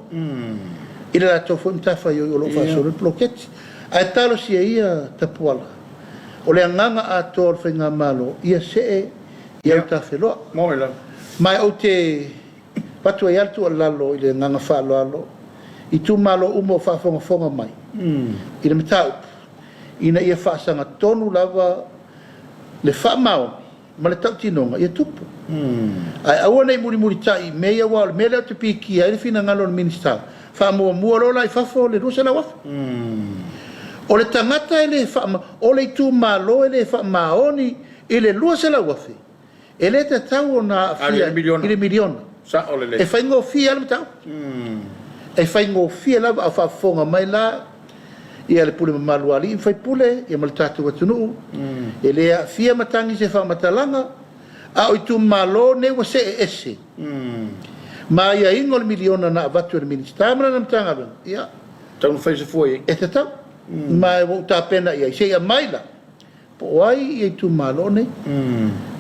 i le latou foi matafaioi o lo o faasolo le poloketi. Ae talosia ia Tapuala, o le agaga atoa o le Faigamalo, ia see i autafeloa. Ma ou te avatu ai lava le tuualalo i le agaga faaaloalo i itumalo uma o faafogafoga mai i le mataupu, ina ia faasagatonu lava le faamaoni ma le tautinoga ia tupu. Ae aua ne i mulimulitai i mea ia, aua o le mea lea ou te pikia ai le finagalo o le Minisita, faamuamua loa la i fafo le $200,000. O le tagata e le faama, o le itumalo e le faamaoni i le $200,000, e le tatau ona aafia i le miliona. E faigofie lava le mataupu. E faigofie lava, a o faafofoga mai la ia le pule mamalu a alii ma faipule ia ma le tatou atunuu, e le aafia matagi se faamatalaga, a o itumalo nei ua see ese ma aiaiga o le miliona na avatu e le Minisita ma lana Matagaluega, ia, Tatau ona fai se fua i ai. E tatau. Ma ua ou tapena i ai, se i aumai la, po o ai ia itumalo nei.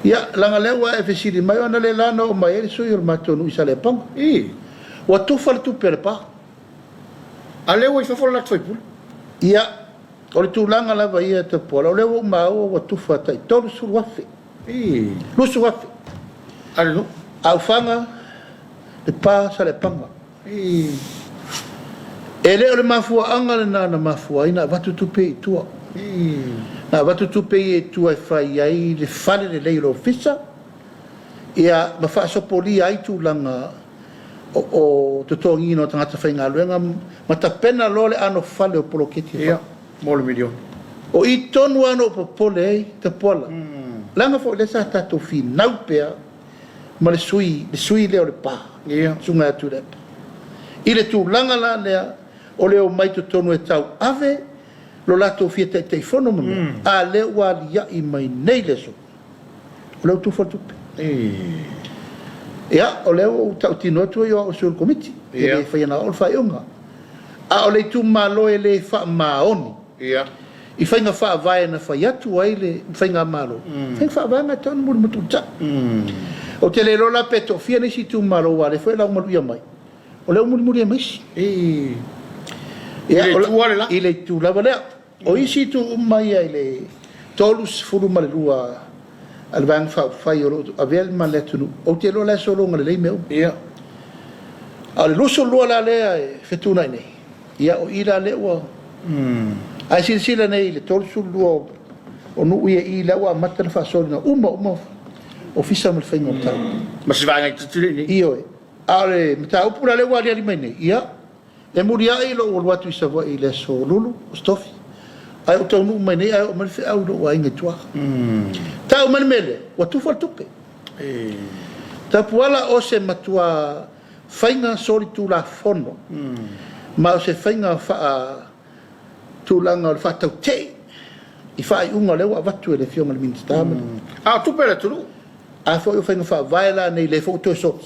Ia, leaga o lea ua e fesili mai, ona le la na oo mai ai le sui o le matou nuu i Saleapaga. Ua tufa le tupe a Lepa. A lea ua i fafo le latou faipule. Ia, o le tulaga lava ia Tapuala, o lea ua ou maua ua tufa tai 30,000. 20,000. A le nuu. Aufaga, Lepa, Saleapaga. E le o le mafuaaga lena na mafua ai na avatu tupe i tua. Na avatu tupe ia i tua e fai ai le fale lelei o le ofisa, ia, ma faasopolia ai tulaga o totogiina o tagata faigaluega ma tapena loa le anofale o poloketi e fai. Ia, mo le miliona. O i tonu lava na ou popole ai, Tapuala, leaga foi o lea sa tatou finau pea ma le sui, le sui lea o Lepa, Susuga ia Tuilaepa, i le tulaga la lea o le omai totonu e tauave lo latou fia Taitaifono ma mea, a lea ua alia'i mai nei le aso, o lea ua tufa le tupe. Ia, o lea ua ou tautino atu ai o au o le sui o le Komiti, e le faia na o au le faaiuga. A o le itumalo e le faamaoni i faiga faavae na fai atu ai le Faigamalo, faiga faavae na e tatau ona mulimulitai. Ou te le iloa la pe toafia nisi itumalo, aua o lea foi e laumaluia mai, o lea ua mulimuli ai ma isi. I le itu lava le la. I le itu lava lea. O isi itu uma ia i le 32 a le Vaega Faaupufai o lo o avea le ma le atunuu, ou te iloa la e sologa lelei mea uma. A o le 22 la lea e fetuunai nei, ia o i la lea ua... Ae silasila nei i le 32 o nuu ia i i lea ua amata ona faasolina uma uma ofisa ma le faiga o mataupu. Ma se vaega itiiti le i nei. Ioe. A o le mataupu la lea ua aliali mai nei, ia, e muliai lou alu atu i Savaii i le aso Lulu, Aso Tofi, ae ou taunuu mai nei ae oo mai le feau i lou aiga i tua. Tau mai le mea lea, ua tufa le tupe. Tapuala o se matua faiga solitulafono ma o se faiga faatulaga o le faatautee i faaiuga o lea ua avatu e le Afioga i le Minisita ma le... A o tupe a le atunuu. A foi o faiga faavae la nei lea foi ua toe soli.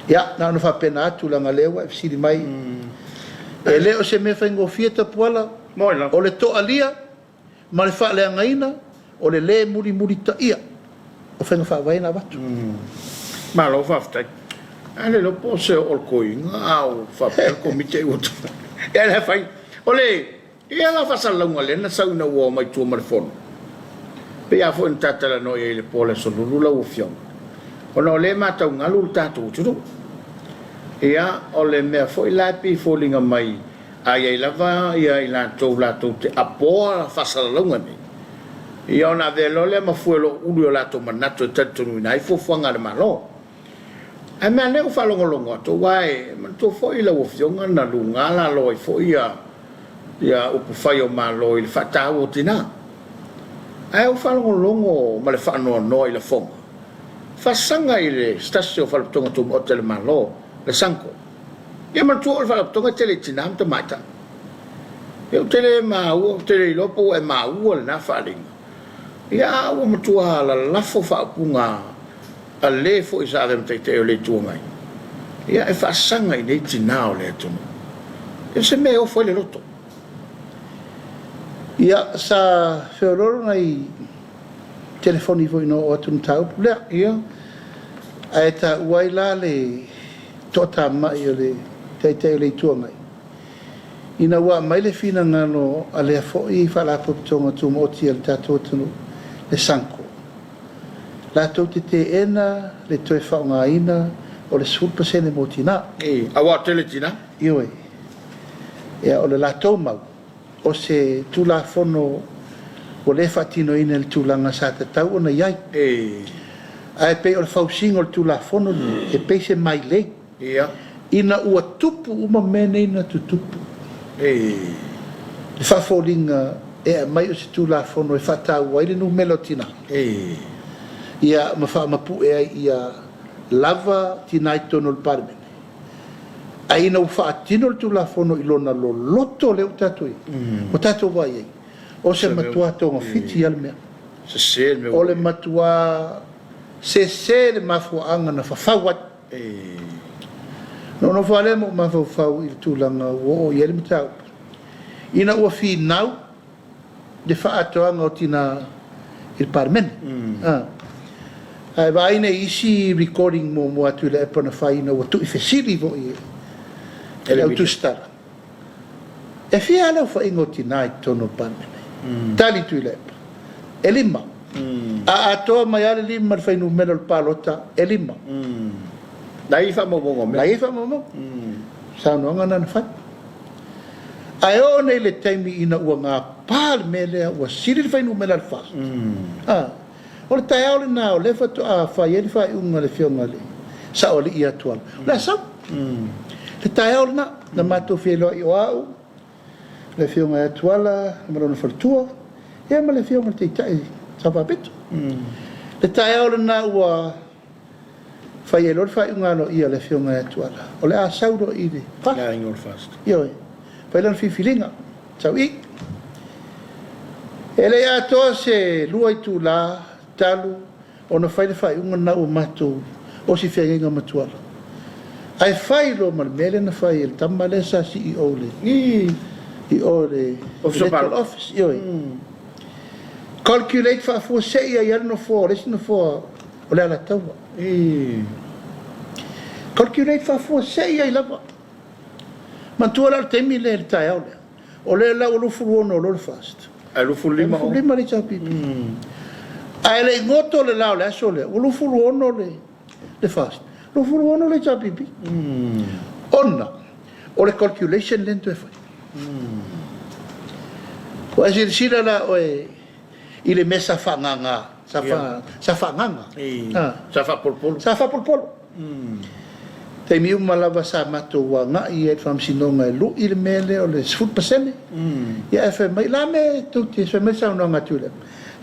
Ia, na ona faapena atu leaga o lea ua e fesili mai. E le o se mea faigofie Tapuala, o le toalia ma le faaleagaina o le le mulimulitaia o faiga faavae na avatu. Malo faafetai. A le iloa po o se oo o le toeaina a o faapea le Komiti ai ua Ia le fai. O le ia la faasalalauga lea na sau ina ua omai i tua ma le fono. Pei lava foi ona ta talanoa i ai i le po o le Aso Lulu lau Afioga, ona o lea e matau galu le tatou atunuu. Ia, o le mea foi la e pei e foliga mai A i ai lava i latou latou te apoa faasalalauga nei, ia ona avea loa lea ma fue o lo o ulu i o latou manatu e talitonuina ai fuafuaga a le Malo. Ae mea ane ua faalogologo atu, aua e manatua foi lau Afioga na luga lalo ai foi ia upufai o Malo i le faataua o tina. Ae ua faalogologo ma le faanoanoa i lafoga faasaga i le se tasi o Faalapotopotoga Tumaoti a le Malo, le SUNGO. Ia manatua o le faalapotopotoga e tele i tina ma tamaitai. Ia ou te le maua, ou te le iloa po ua e maua lena faaaliga. Ia a ua matua lalafo faaupuga a le foi sa avea ma Taitai o le Itu Agai, ia e faasaga i nei tina o le atunuu. Ia o se mea e ofo ai le loto. Ia, sa feoloolo nai. telefoni foi na oo atu le mataupu lea. Ia. Ae taua ai la le toatamai o le Taitai o le Itu Agai, ina ua aumai le finagalo a lea foi Faalapotopotoga Tumaoti a le tatou atunuu, le SUNGO, latou te teena le toe faaaogaina o le 10% mo tina. Aua o tele tina. Ioe. Ia, o le latou mau, o se Tulafono ua le faatinoina i le tulaga sa tatau ona i ai. Ae pei o le fausiga o le Tulafono lenei, e pei se mailei. Ina ua tupu uma mea nei na tutupu, le faafoliga e aumai o se Tulafono e faataua ai le numera o tina, ia ma faamapue ai ia lava tina i totonu o le Palemene. Ae ina ua faatino le Tulafono i lona loloto lea ua tatou i ai, ua tatou vaai i ai, o se matua togafiti lava le mea. Sese le mea. O le matua sese le mafuaaga na fafau ai. Na ou nofo lava lea ma ou mafaufau i le tulaga ua oo i ai le mataupu, ina ua finau le faaatoaga o tina i le Palemene. Ae vaai nei i isi recording muamua atu i le app na fai ina ua tuuifesili foi e le au tusitala. E fia le aofaiga o tina i totonu o le Palemene? Tali Tuilaepa, e 5. A atoa mai lava le 5 i le fuainumera o le palota, e 5. Na i ai faamaumauga o mea. Na i ai faamaumauga. Saunoaga na na fai. Ae oo nei i le taimi ina ua gapa le mea lea, ua sili le fuainumera i le FAST. O le taeao lena o lea faatoa fai ai le faaiuga a le Afioga i le Saoalii ia Tuala, o le a sau. Le taeao lena na matou feiloai o au, le Afioga ia Tuala ma lona faletua, ia ma le Afioga i le Taitai Sao Faapito. Le taeao lena ua fai ai loa le faaiuga aloaia a le Afioga ia Tuala, o le a sau loa i le FAST. Ioe, fai lana filifiliga, sau i i. E le i atoa se 2 itula talu ona fai le faaiuga lena ua matou osi feagaiga ma Tuala. Ae fai loa ma le mea lea na fai e le tama lea sa CEO i o le Electoral Office. Ioe. Calculate faafuasei ai lava le nofoa o le isi nofoa o le Alataua. Calculate faafuasei ai lava. Manatua la o le taimi lea i le taeao lea, o lea la ua 26 loa le FAST. Ae 25 o. 25 le HRPP. Ae le i goto le la o le aso lea, ua 26 le FAST, 26 le HRPP. Ona o le calculation lea na toe fai. Ua e silasila la oe i le mea sa faaagaga, sa faaagaga. Sa faapolopolo. Sa faapolopolo. Taimi uma lava sa matou agai ai i le faamasinoga e lui le mea lea o le 10%. Ia ae fai mai, la me tou te, fai mai le saunoaga a Tuilaepa,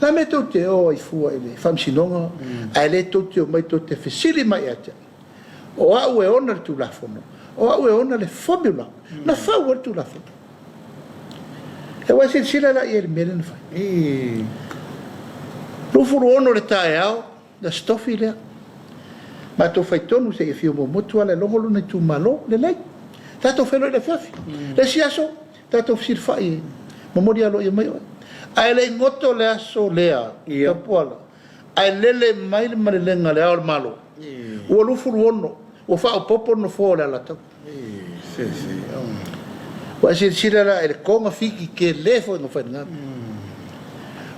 la me tou te o ai fua i le faamasinoga, ae le tou te omai tou te fesili mai ia te au. O au e ona le Tulafono, o au e ona le formula, na fau ai le Tulafono. Ua e silasila la i ai i le mea lea na fai. 26 le taeao, na setofi lea. Matou fai tonu se i afio muamua Tuala e logo lona itumalo. Lelei. Tatou feiloai i le afiafi. Le isi aso, tatou fesilafai e momoli aloaia mai oe. Ae le i goto le aso lea, Tapuala, ae lele mai le malelega a Le Ao o le Malo. Ua 26, ua faaopoopo le nofoa o le Alataua. Ua e silasila la i le togafiti tele foi na fai i lena mea.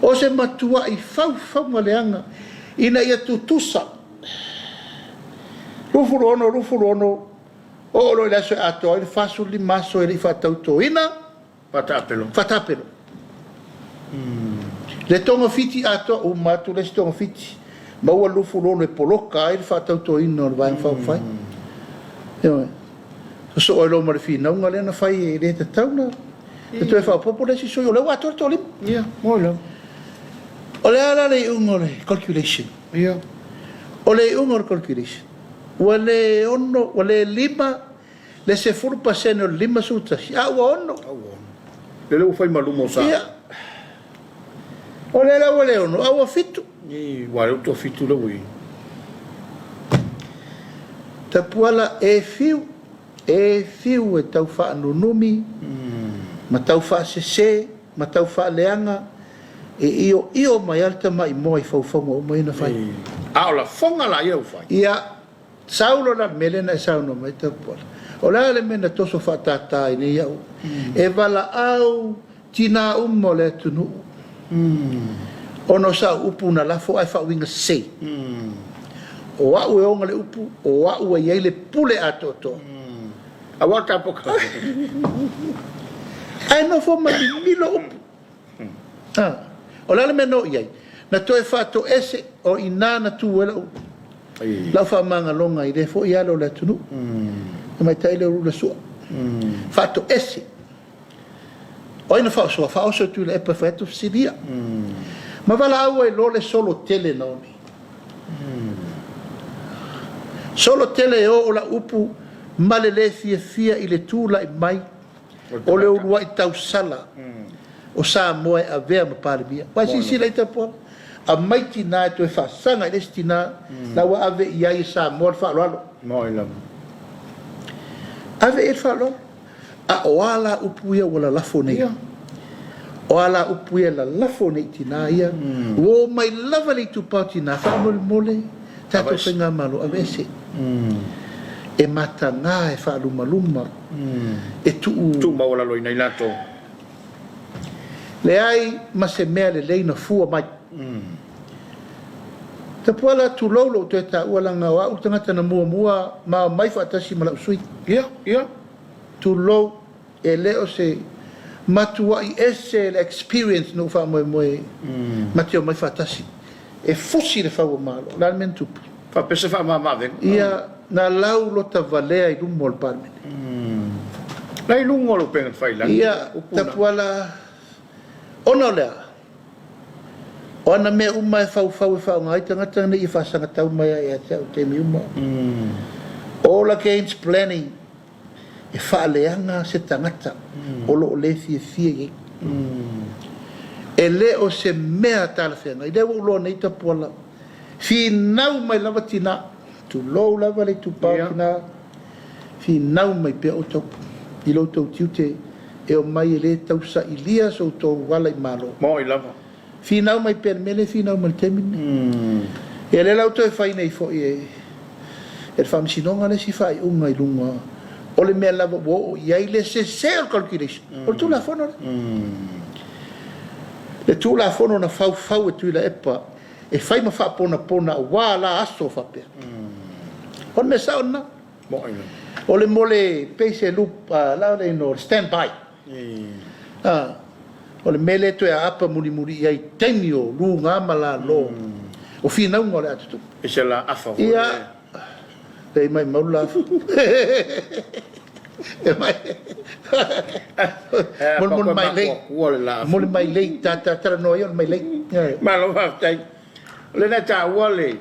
O se matuai faufauga leaga ina ia tutusa 26, 26, oo loa i le aso e atoa ai le 45 aso e le i faatautoina. Faatapelo. Faatapelo. Le togafiti atoa, uma atu le isi togafiti, maua le 26 e poloka ai le faatautoina o le Vaega Faaupufai. Ioe. Sosoo ai loa ma le finauga lea na fai e le tatau na toe faaopoopo le isi sui, o lea ua atoa le toalima. Ia, mo lava. O le a la le iuga o le calculation? Ia. O le iuga o le calculation, ua le 6, ua le 5 le 10% o le 51, a ua 6. A ua 6. Lele ua fai ma luma o sa. Ia. O lea la ua le 6, a ua 7. Ii, ua lea ua toafitu lea ua i ai. Tapuala e fiu, e fiu e tau faanunumi, ma tau faasese, ma tau faaleaga. E ioio mai lava le tamai moa i faufauga uma ia na fai. A o lafoga la ia ua fai. Ia, sau loa la le mea lea na e saunoa mai ai Tapuala. O le a le mea na toso faatata ai nei au? E valaau tinā uma o le atunuu ona o sau upu na lafo ae faauiga sese. O au e ona le upu, o au e i ai le pule atoatoa. Aua tapoka. Ae nofo ma mimilo upu. O le a le mea na oo i ai? Na toe faatoese, o i ina na tu ai lau, lau faamagaloga i lea foi ala o le atunuu. Tamaitai lea o Rula Sua. Faatoese. O ai na faaosoa? Faaoso e Tuilaepa e fai atu fesili ia. Ma valaau ai loa le solo tele na o nei. Solo tele e o o lau upu ma le le fiafia i le tulai mai o le uluai tausala o Samoa e avea ma Palemia. Ua silasila i Tapuala, aumai tina e toe faasaga i le isi tina la ua ave i ai e Samoa le faaaloalo. Ave i ai le faaaloalo. A o a la upu ia ua lalafo nei? O a la upu ia e lalafo nei i tina ia? Ua oo mai lava le itupa o tina, faamolemole tatou faigamalo, aveese. E mataga, e faalumaluma, e tuu tuumaualaloina i latou. Leai ma se mea lelei na fua mai. Tapuala, tulou lou toe taua leaga o au le tagata na muamua ma omai faatasi ma lau sui. Ia, ia. Tulou, e le o se matuai ese le experience na ou faamoemoe ma te omai faatasi. E fusi le fau o Malo. O le a le mea na tupu? Faapea se faamama-avega. Ia, na lau lota valea i luma o le Palemene. La i luga o le upega tafailagi. Ia, Tapuala, ona o le a? O ana mea uma e faufau e faaaoga ai tagata nei e faasagatau mai ai ia te au i taimi uma. All against planning, e faaleaga se tagata o lo o le fiafia i ai. E le o se mea talafeagai. Lea ua ou iloa nei Tapuala, finau mai lava tina, tulou lava le itupa o tina, finau mai pea outou i lo outou tiute e omai e le tausailia so outou ala i Malo. Moi lava. Finau mai pea i le mea lea e finau mai i le taimi lenei. Ia lea la ua toe fai nei foi e le Faamasinoga le isi faaiuga i luga o le mea lava ua oo i ai le sese o le calculation. O le Tulafono lea. Le Tulafono na faufau e Tuilaepa e fai ma faaponapona aua la aso faapea. O le mea sao lena. O le mo le pei se loop, la le ino stand by. O le mea lea toe aapa mulimuli i ai i taimi o luga ma lalo o finauga o le a tutupu. I se la afa foi. Ia, lei maimau le la afa. E mai. Molimoli mai lei. Molimoli mai lei. Ta ta talanoa ia o le mai lei. Malo faafetai. O lea na e taua le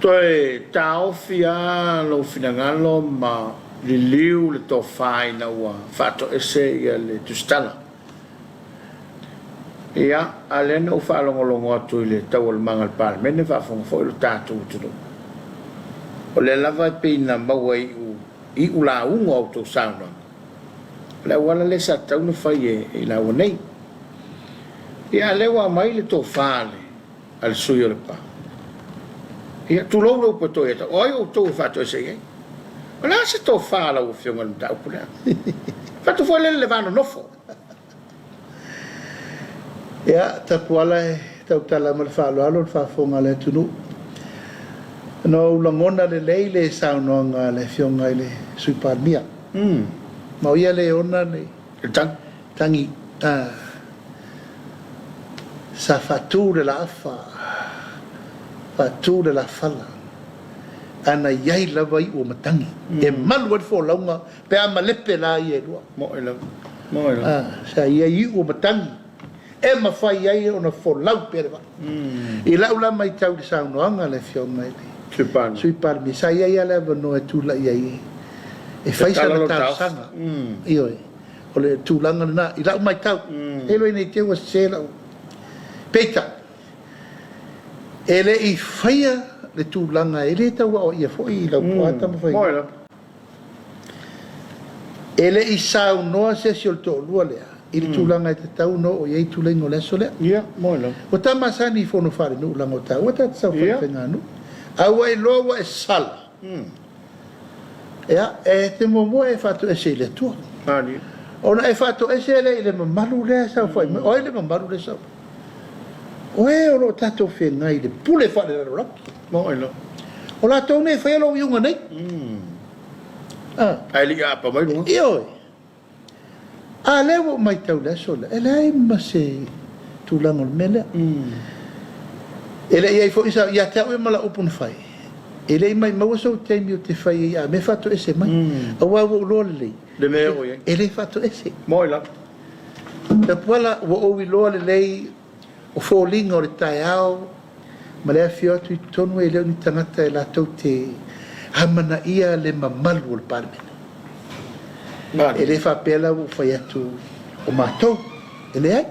Toe taofi lava lou finagalo ma liliu le tofa ina ua faatoese le tusitala. Ia, a lea na ou faalogologo atu i le taualumaga a le Palemene, faafofoga foi lo tatou atunuu, o lea lava e pei na maua i iu lauga o a outou saunoaga, o le auala lea sa tatau ona fai e i laua nei. Ia, a lea ua aumai le tofa a le a le sui o Lepa. Ia, tulou le upu e toe ia o ai outou e faatoese i ai? O le a se tofa a lau Afioga i le mataupu lea? Fai atu foi lea i le va nonofo. Ia, Tapuala e tautala ma le faaaloalo le faafofoga a le atunuu. Na ou lagona lelei le saunoaga a le Afioga i le Sui Palemia. Ma o ia lea e ona le tagi. Tagi, sa faatu le laafa, faatu le lafala, a na i ai lava iu o matagi e malu ai le folauga pe a malepe la ia e lua. Moi lava, moi lava. Sa i ai iu o matagi e mafai ai ona folau pea le vaa. I lau la matau i le saunoaga a le Afioga i le Sui Palemia, sa i ai lava le avanoa e tulai ai e fai sana talosaga. Ioe. O le tulaga lena i lau matau. E iloa ina i te i ua sese lau. Peitai, e le i faia le tulaga e le tau aoaia foi i lau poa taumafaiga. E le i saunoa se isi o le toalua lea. i le tulaga e tatau ona oo i ai tuleiga o le aso lea. Ia, moe lava. Ua ta masani i fono faalenuu leaga o taua ta te saofai i faiganuu. A ua e iloa ua e sala, ia, e te muamua e faatoese i le Atua. Ona e faatoese lea i le mamalu lea e saofai mai. O ai le mamalu lea e saofai mai? O e o lo o tatou feagai i le pule faalelalolagi. Moe lava. O latou nei e faia lou iuga nei. Ae le i aapa mai luga. Ioe. A lea ua ou matau i le aso lea, e leai ma se tulaga o le mea lea. E le i i ai foi sa, ia te au ia ma lau upu na fai, e le i maimaua sou taimi ou te fai ai a mea faatoese mai. Aua ua ou iloa lelei, Le mea e oo i ai. e le faatoese. Moe lava. Tapuala, ua ou iloa lelei o foliga o le taeao ma le afifio atu i totonu e le o ni tagata e latou te amanaia le mamalu o le Palemene. E le faapea la ua ou fai atu o matou, e leai.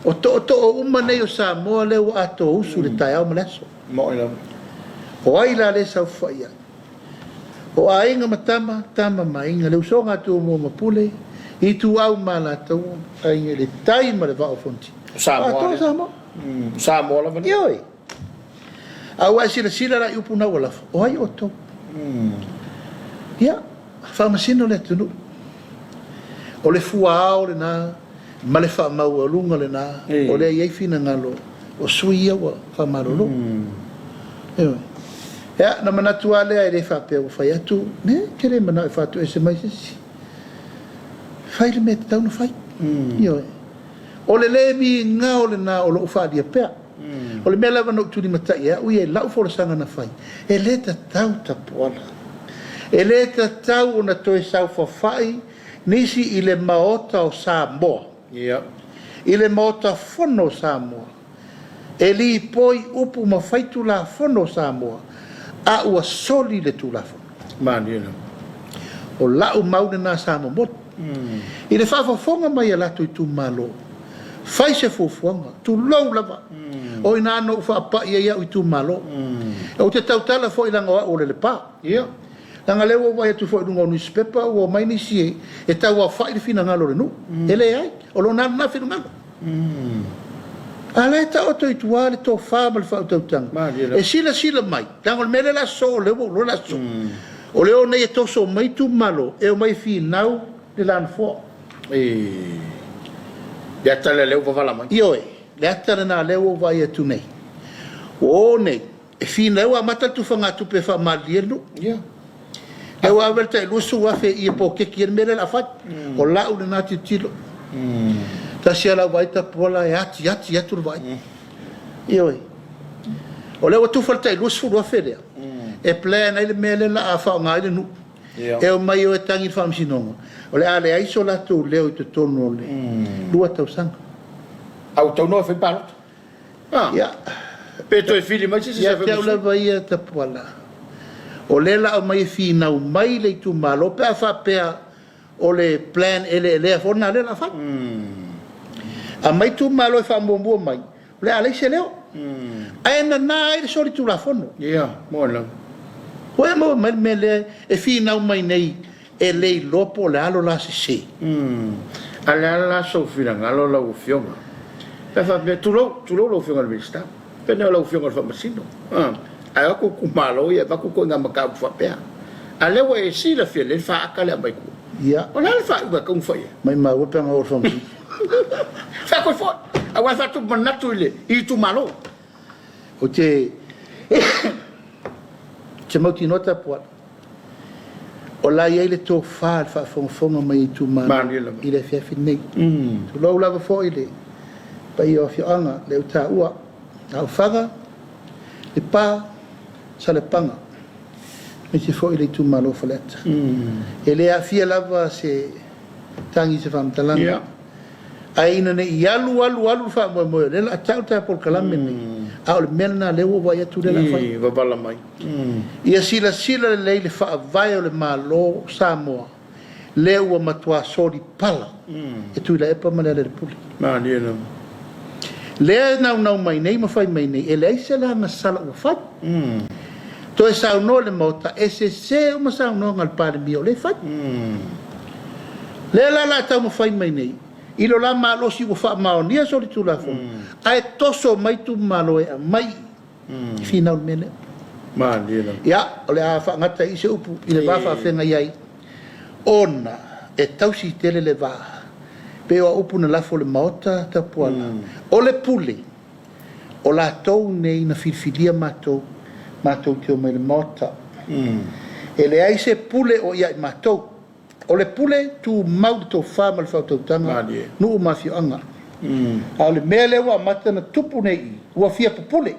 O tootoo uma nei o Samoa lea ua atoa usu i le taeao ma le aso. O ai la lea e saofai ai? O aiga ma tama, tama ma aiga, le usoga a Tumua ma Pule, Ituau ma Alataua, Aiga i le Tai ma le Vaa o Fonoti. O Samoa Atoa Samoa. O Samoa lava nei. Ioe. A ua e silasila la i upu na ua lafo, o ai outou? Ia, faamasino le atunuu. O le fuaao lena ma le faamaualuga lena o lea e i ai finagalo o sui ia ua faamalolo. Ioe. Ia, na manatu lava lea e le faapea ua fai atu, ne, ou te le manao e faatoese mai se isi. Fai le mea e tatau ona fai. Ioe. O le le migao lena o lou faaalia pea. O le mea lava na ou tulimatai e au ia i lau folasaga na fai, e le tatau Tapuala. E le tatau ona toe saofafai nisi i le Maota o Samoa, i le Maota Fono o Samoa, e lipoi upu ma fai Tulafono o Samoa, a ua soli le Tulafono. Malie lava. O lau mau lena sa momoli. I le faafofoga mai a latou itumalo, fai se fuafuaga, tulou lava. O i ina na ou faapai ai au itumalo. Ou te tautala foi leaga o au o le Lepa. Leaga lea ua ou vaai atu foi i luga o nusipepa ua omai nisi e tauaofai le finagalo o le nuu. E leai, o lona lava lena finagalo. A la e taoto i tua le tofa ma le faautautaga e silasila mai, leaga o le mea lea o le a sosoo, o lea ua ou iloa o le a sosoo. O le o nei e toso mai itumalo, e omai e finau le la nofoa. Le ata lea ua vavala mai. Ioe, le ata lena lea ua ou vaai atu nei. Ua o nei e finau, ua amata le tufagatupe e faamalilie le nuu. Lea ua ave le tai 20,000 i i e pokeki ai le mea lea o le a fai. O lau lena tilotilo. Tasi lava lau vaai tapuala e atiati atu le vaai. Ioe. O lea ua tufa le tai 20,000 lea e plan ai le mea lea o le a faaaoga ai le nuu. E omai o e tagi i le faamasinoga, o le a leai so latou leo i totonu o le 2 tausaga. A ua tau noa e fai palota. Ia. Pe toe fili mai se isi Ia te au lava ia Tapuala, o lea la aumai e finau mai le itumalo pe a faapea o le plan eleelea foi lena lea la fai. Aumai itumalo e faamuamua mai, o le a leai se leo. Ae nana ai le solitulafono. Ia, moe lava. Ua e maua mai le mea lea e finau mai nei e le iloa po o le a lo la sese. A le a la sou finagalo lau Afioga? Pe a faapea, tulou, tulou lau Afioga i le Minisita, pe ne o lau Afioga i le Faamasino, ae o atu itumalo ia e avatu ituaiga mataupu faapea. A lea ua e silafia lelei le faata lea aumai tua. Ia. O le a le faaiuga e tatau ona fai ai? Maimau e pe ana oo i le Faamasino. Faatoi foi, aua e faatupu manatu i le itumalo. Ou te te mautinoa Tapuala, o la e i ai le tofa i le faafogafoga mai a itumalo i le afiafi lenei. Tulou lava foi le paia o afioaga, lea ua taua, Aufaga, Lepa, Salepaga, aemaise foi le itumalo o Faleata. E le aafia lava se tagi i se faamatalaga. Ae ina ne i alu alu alu le faamoemoe, o lea o le a tau le ta polokalame lenei, a o le mea lena lea ua ou vaai atu lea o le a fai. Vavala mai. Ia silasila lelei le faavae o le Malo o Samoa lea ua matua solipala e Tuilaepa ma Lealailepule. Malie lava. Lea e naunau mai nei ma fai mai nei, e leai se lagasala ua fai. Toe saunoa i le Maota, e sese uma saunoaga a le Palemia o lea e fai. Lea la o le a taumafai mai nei i lo la malosi ua faamaonia solitulafono, ae toso mai itumalo e aumai i finau i le mea lea. Malie lava. Ia, o le a faagata i i se upu i le va faafeagai ai, ona e tausi tele le va, pei o au upu na lafo i le Maota Tapuala, o le pule, o latou nei na filifilia matou, matou te omai i le Maota. E leai se pule o ia i matou. O le pule, tumau le tofa ma le faautautaga, nuu ma afioaga. A o le mea lea ua amata ona tupu nei i i, ua fia pupule.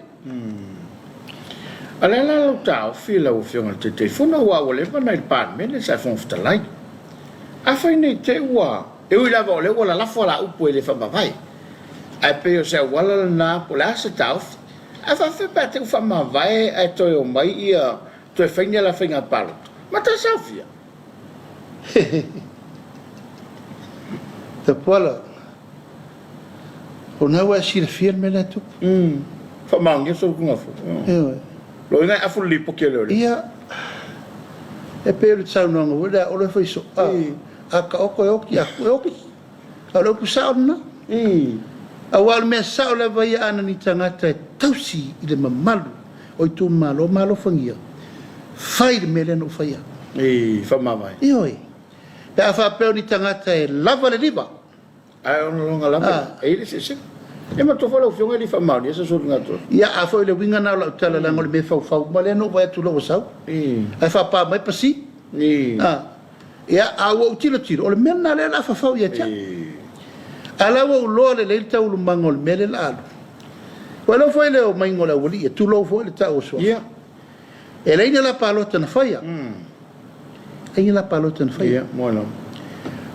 A o le a la lau taofi lau Afioga i le Taitaifono aua ua leva ona i le Palemene sa e Fofoga Fetalai. Afai ne i te i ua, e ui lava o lea ua lalafo ala upu e le faamavae, ae pei o se auala lena po o le a se taofi. Ae faafefea pe a te i ua faamavae ae toe omai ia toe fai ni ala faiga palota? Matasaofia. Tapuala, o lena ua e silafia le mea lea e tupu. Faamaonia solitulafono. Ioe. Loiga e afu le lipoti a leoleo. Ia, e pei o le saunoaga foi lea a Olo e fai soo, a taoto e oti, a tuu e oti. A o le upu sao lena. Aua o le mea sao lava ia a na ni tagata e tausi i le mamalu o itumalo ma alofagia, fai le mea lea na ou faia. Faamavae. Ioe. Pe a faapea o ni tagata e lava le liva. Ae ona lona lava e i ai le eseesega. E manatua foi lau Afioga e le i faamaonia se soligatulafono. Ia, a foi o le uiga lena o lau tala leaga o le mea e faufau uma lea na ou vaai atu loa ua sau. Ae faapa mai pasi. Ia, a ua ou tilotilo, o le mea lena lea o le a fafau ia te au. A o la ua ou iloa lelei le taualumaga o le mea lea o le a alu. Ua iloa foi le omaiga o le aualii ia, tulou foi le tau o suafa. E leai ni ala palota na faia. E leai ni ala palota na faia.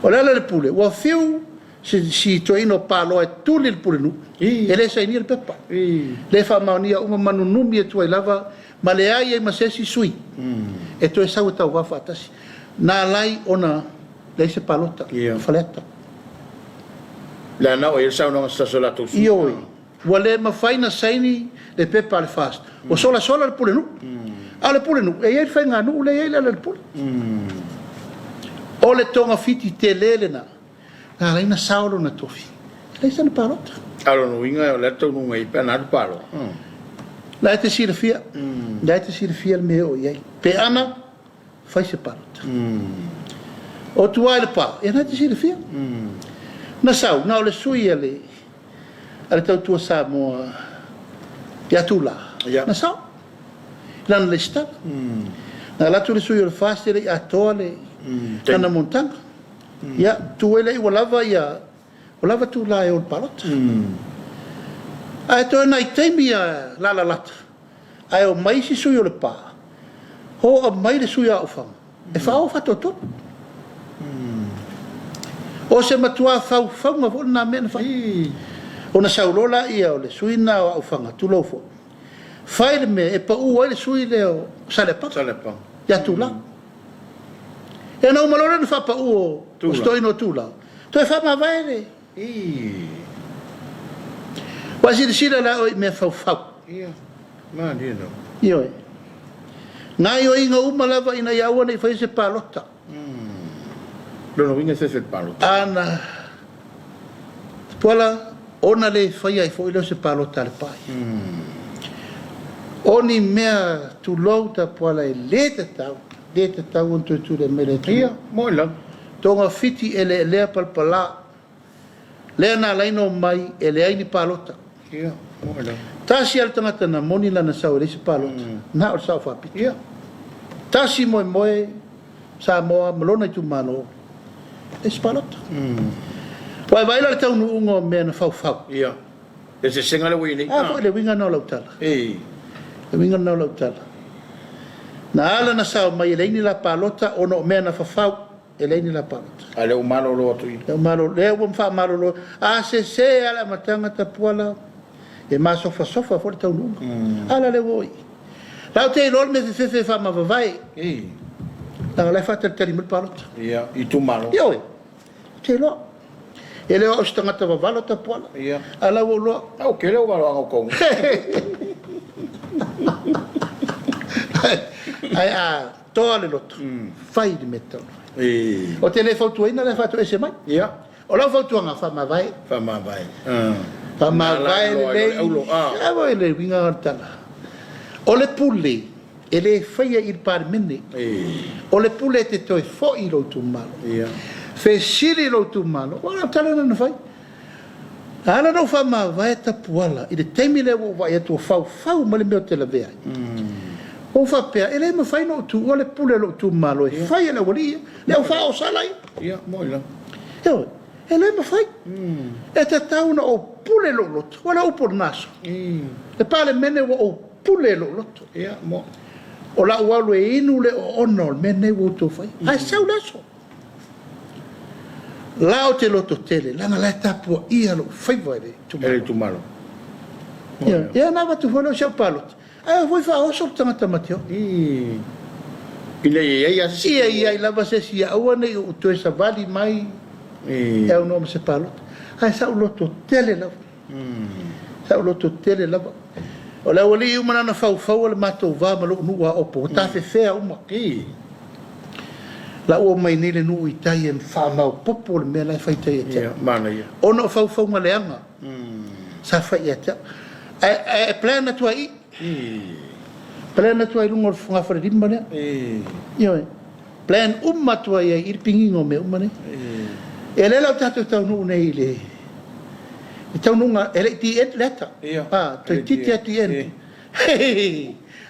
O le ala o le pule, ua fiu si toeaina o Paloa e tuli le pulenuu, e le sainia le pepa. Le faamaonia uma ma nunumi atu ai lava ma leai ai ma se isi sui e toe sau e tauva faatasi. Na ala ai ona leai se palota a Faleata. Leaga ua i ai le saunoaga a se tasi o latou sui. Ioe. Ua le mafai ona saini le pepa a le FAST. Ua solasola le pulenuu. A o le pulenuu, e i ai le faiganuu lea e i ai le alalepule. O le togafiti tele lena. Na ala ai ona sao lona tofi, e leai sana palota. A o lona uiga o le a le taunuuga i ai pe ana alu palota? La e te silafia, la e te silafia le mea e oo i ai. Pe ana fai se palota. O tua i le pa, ia la e te silafia. Na sau, na o le sui a le a le Tautua Samoa ia Tula, na sau. Lana lesitala. Na alu atu le sui o le FAST e le i atoa le lana monotaga. Ia, tu ai lea ua lava ia, ua lava Tula e o i le palota. Ae toe nai taimi a lalalata, ae omai isi sui o Lepa, o aumai le sui o Aufaga e faaoo faatonutonu. O se matua faufauga foi lena mea na fai. Ona sau loa lea o le sui lena o Aufaga, tulou foi, fai le mea e pau ai le sui lea o Saleapaga ia Tula. Ia ona uma loa lea ona faapau o si toeaina o Tula, toe faamavae le... Ua e silasila la oe i mea faufau. Ia, malie lava. Ioe. Gaoioiga uma lava ina ia aua ne i faia se palota. Lona uiga e fefe i le palota. Ana Tuala, ona le faia ai foi lea o se palota a le pai. O ni mea, tulou Tapuala, e le tatau, le tatau ona toe tulai mai le atunuu. Ia, moe lava. Togafiti eleelea palapala, lea na ala ai ona omai e leai ni palota. Ia, moe lava. Tasi lava le tagata na moni lana sau e leai se palota, na o le sao faapito. Ia. Tasi moemoe Samoa ma lona itumalo, leai se palota. Ua e vaai la i le taunuuga o mea na faufau. Ia. Le eseesega lea ua i ai nei. A foi le uiga lena o lau tala. Ei. Le uiga lena o lau tala. Na ala ona sao mai e leai ni la palota ona o mea na fafau e leai ni la palota. A lea ua malolo atu i. Lea ua malolo, lea ua faamalolo. A sese lava le amataga Tapuala, e masofasofa foi le taunuuga. A la lea ua oo i i. La ou te iloa le mea fefefe e faamavavae. Ei. Leaga o la e faatalitali mai le palota. Ia, i itumalo. Ioe. Ou te iloa. E le o au se tagata vavalo Tapuala. Ia. A la ua ou iloa. A ua tele ou valoaga o tou. Ae a toa le loto, fai le mea e tatau ona fai. Ou te le fautuaina la e faatoese mai. O lau fautuaga, faamavae. Faamavae. Faamavae lelei. A foi le uiga o le tala. O le pule e le faia i le Palemene. O le pule e te toe foi i lou itumalo. Fesili i lou itumalo, o lau tala lena na fai. A ala ona ou faamavae Tapuala i le taimi lea ua ou vaai atu ua faufau mai le mea ou te lavea ai. Ua ou faapea, e le mafai ona ou tuua le pule a lou itumalo e fai e le aualii ia, le au faaosala ia. Ia, moni lava. Ioe, e le mafai. E tatau ona ou pule i lou loto. Ua le upu o lena aso. Le Palemene ua ou pule i lou loto. Ia, moni. O lau alu e inu le oona o le mea lenei ua outou faia. Ae sau le aso. La ou te loto tele, leaga la e tapuaia lou faiva e le itumalo. E le itumalo. Ia, ia na avatu foi lea o si au palota. Ae foi faaoso le tagata ma te oo. Ina ia i ai lava se isi. Ia i ai lava se isi, ia aua ne i ou toe savali mai e aunoa ma se palota. Ae sa ou loto tele lava. Sa ou loto tele lava. O le aualii uma na na faufau o le matou va ma lou nuu aopo, ua tafefea uma. La ua omai nei le nuu i tai e faamaopopo le mea la e fai tai ia te au. Ona o faufauga leaga sa fai ia te au. Ae plan atu ai i i. Plan atu ai i luga o le fogafalelima lea. Ioe. Plan uma atu ai i le pigiga o mea uma nei. E lea la ua tatou taunuu nei i le taunuuga, e le i the end le ata. A, toeitiiti lava the end.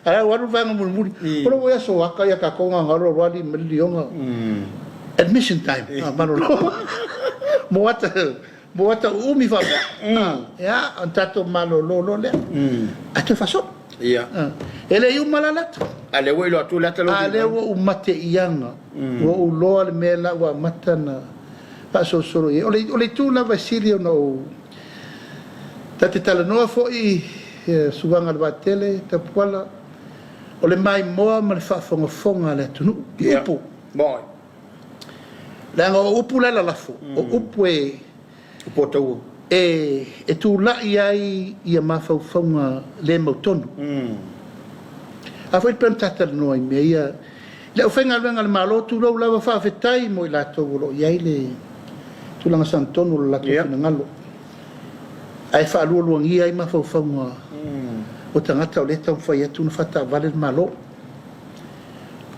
A la ua alu le vaega mulimuli. O lou aso aka ia tatou gagalo alu alii ma lilioga. Admission time. Malolo. Mo ata, mo ata uumi faapea. Ia, ona tatou malolo loa lea. Ae toe faasolo. Ia. E le i uma la le ata. A lea ua iloa atu le ata lou A lea ua ou mate i aga. Ua ou iloa le mea la ua amata ona faasolosolo i ai. O le, o le itu lava e sili ona ou... Ta te talanoa foi Suaga le Vaatele, Tapuala, o le maimoa ma le faafogafoga a le atunuu i upu. Leaga o upu la e lalafo, o upu e Upu o taua. E tulai ai ia mafaufauga le mautonu. A foi pei ona ta talanoa i mea ia, i le aufaigaluega a le Malo, tulou lava, faafetai mo i latou o lo o i ai le tulaga sagatonu o le latou finagalo, ae faalualuagia ai mafaufauga o tagata o lea e taumafai atu ona faataavale le Malo,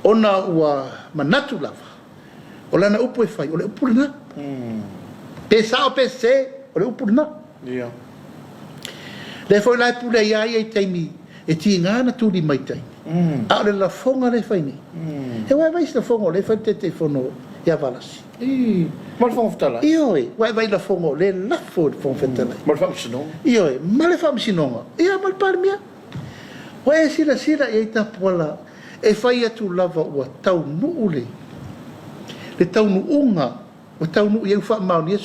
ona ua manatu lava O lana upu e fai, o le upu lena. Pe sao pe sese, o le upu lena. Ia. Lea foi la e pule ai a ia i taimi e tiga na tuli mai tai. A o le lafoga lea e fai nei. E ua e vaai i se lafoga o lea e fai le Taitaifono ia Valasi. I, ma le Fofoga Fetalai. Ioe, ua e vaai i lafoga o lea e lafo i le Fofoga Fetalai. Ma le Faamasinoga. Ioe, ma le Faamasinoga, ia ma le Palemia. Ua e silasila i ai Tapuala E fai atu lava ua taunuu le le taunuuga ua taunuu i ai ua faamaonia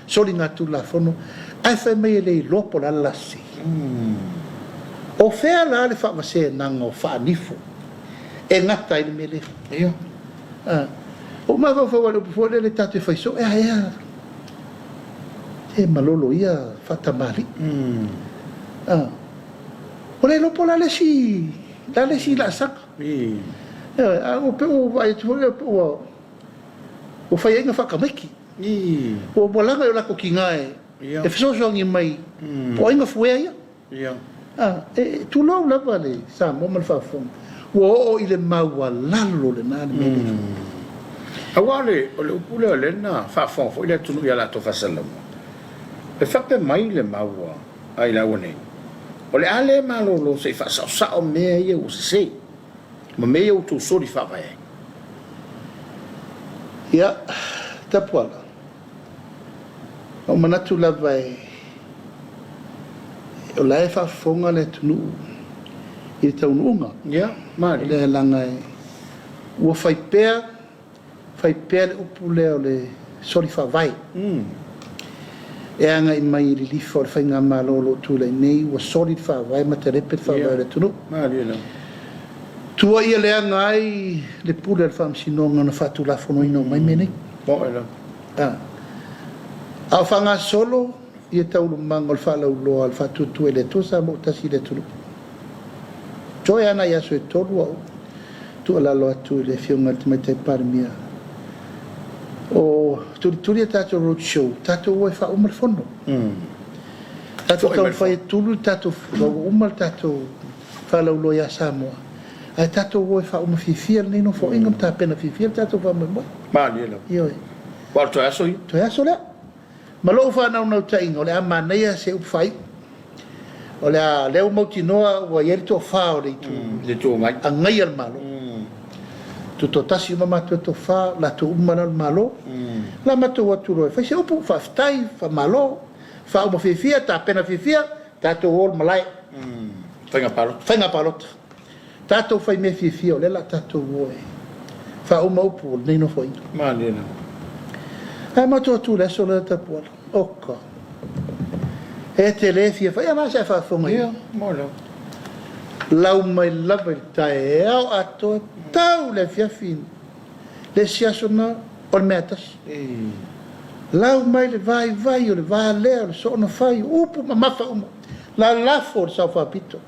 soligatulafono ae fai mai e le iloa po o le a le lasi. O fea la le faavasenaga o faanifo e gata ai le mea lea? Ia. Ua ou mafaufau lava i le upu foi lele tatou te fai soo, ea ea se malolo ia faatamalii. Ua le iloa po o le a le isi Le a le isi laasaga? Ioe, a ua pei ua vaai atu foi lea pei ua ua fai ai na faatamaiti. Ua ua laga i o latou tiga e e fesoasoani mai po o ai na fuea ia. A, e tulou lava le Samoa ma le faafofoga, ua oo i le maualalo lena le mea lea e fai. Aua o le o le upu lea o lea na faafofoga foi le atunuu i a latou faasalalauga, e faapea mai le mau a A i laua nei, O le a le malolo se i faasaosao mea ia ua sese, ma mea ia ua outou soli faavae ai? Ia, Tapuala, na ou manatu lava e, o la e faafofoga le atunuu i le taunuuga. Ia, malie. O lea leaga e, ua fai pea Fai pea le upu lea o le soli faavae. E agai mai i lilifa o le faigamalo o lo o tulai nei, ua soli le faavae ma talepe le faavae o le atunuu. Tua ia leaga ai le pule a le Faamasinoga na faatulafonoina uma ai mea nei. A o faagasolo ia taualumaga o le faalauiloa a le Faatuatua i le Atua Samoa Tasi i le atunuu. Toe a nai aso e tolu a o. tuualalo atu i le Afioga i le Tamaitai Palemia, o tulituli a tatou road show, tatou o e faauma le fono. Tatou taumafai e tulu le tatou, ua uma le tatou faalauiloa ia Samoa, ae tatou o e faauma fiafia lenei Nofoaiga ma tapena fiafia le tatou faamoemoe. Malie lava. Ioe. Aua o le toe aso ia. Toe aso lea. Ma lou faanaunautaiga, o le a manaia se upu faaiu. O le a, lea ua mautinoa ua i ai le tofa o le Itu Le Itu Agai. Agaia le Malo. Tutoatasi uma matou e tofa, o latou uma la o le Malo. O le a matou o atu loa e fai se upu, faafetai, faamalo, faauma fiafia, tapena fiafia, tatou o i le malae. Faiga palota. Faiga palota. Tatou fai mea fiafia o lea la tatou o e faauma upu o lenei Nofoaiga. Malie lava. Ae matou atu i le aso lea Tapuala. Oka. E te le fia fai, ia la sa e faafofoga i ai. Ia, mo lava. Lau mai lava i le taeao atoa, tau le afiafi, le isi aso na, o le mea tasi. Lau mai le vaivai o le valea o le soona fai, o upu mamafa uma. Lalafo o le sao faapito.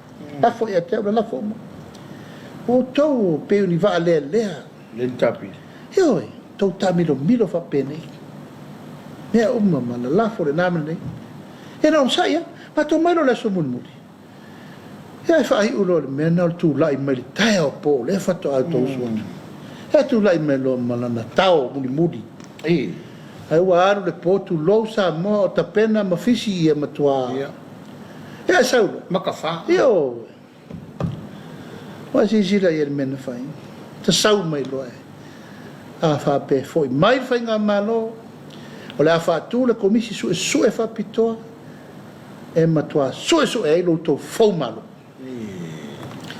Lafo ia te au lalafo uma. O outou pei o ni vaa lealea. Le ni tapili. Ioe, tou taamilomilo faapenei. Mea uma ma lalafo lena ma lenei. Ia na onosai lava. Matou mai loa i le aso mulimuli. Ia ae faaiu loa i le mea lena o le tulai mai i le taeao po o lea faatoa outou usu atu. Ia tulai mai loa ma lana tao mulimuli. Ae ua alu le po, tulou Samoa o tapena ma fisi ia matua. Ia. Ia ae sau loa. Makafa. Ioe. Ua silasila i ai i le mea na fai. Tasau mai loa e. A faapea e foi mai le Faigamalo, o le a faatu le Komisi Suesue Faapitoa e matua suesue ai lo outou fou malo.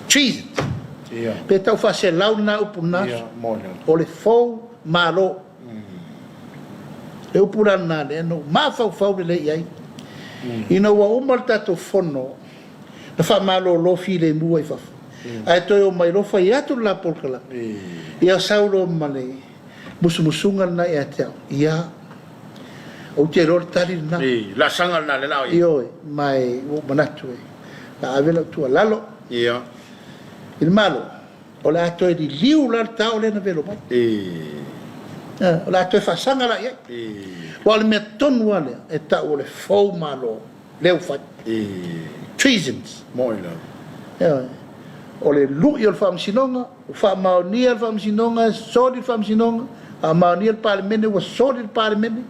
Treason. Pe tau faaselau lena upu lena aso. O le fou malo. Le upu la lena lea na ou mafaufau lelei i ai. Ina ua uma le tatou fono, na faamalolo filemu ai fafo. Ae toe omai loa fai atu le la polokalame. Ia sau loa ma le musumusuga lena ia te au, ia, ou te iloa le tali lena. I, laasaga lena lea la o i. Ioe, ma e ua ou manatu e la ave lau tuualalo. Ia. I le Malo, o le a toe liliu la le tao lea na velo mai. I. O le a toe faasaga la i ai. I. Aua o le mea tonu lava lea e tau o le fou Malo lea ua fai. I. Treasons. Moi lava. Ioe. O le lui o le Faamasinoga, Ua faamaonia le Faamasinoga, e soli le Faamasinoga, faamaonia le Palemene, ua soli le Palemene,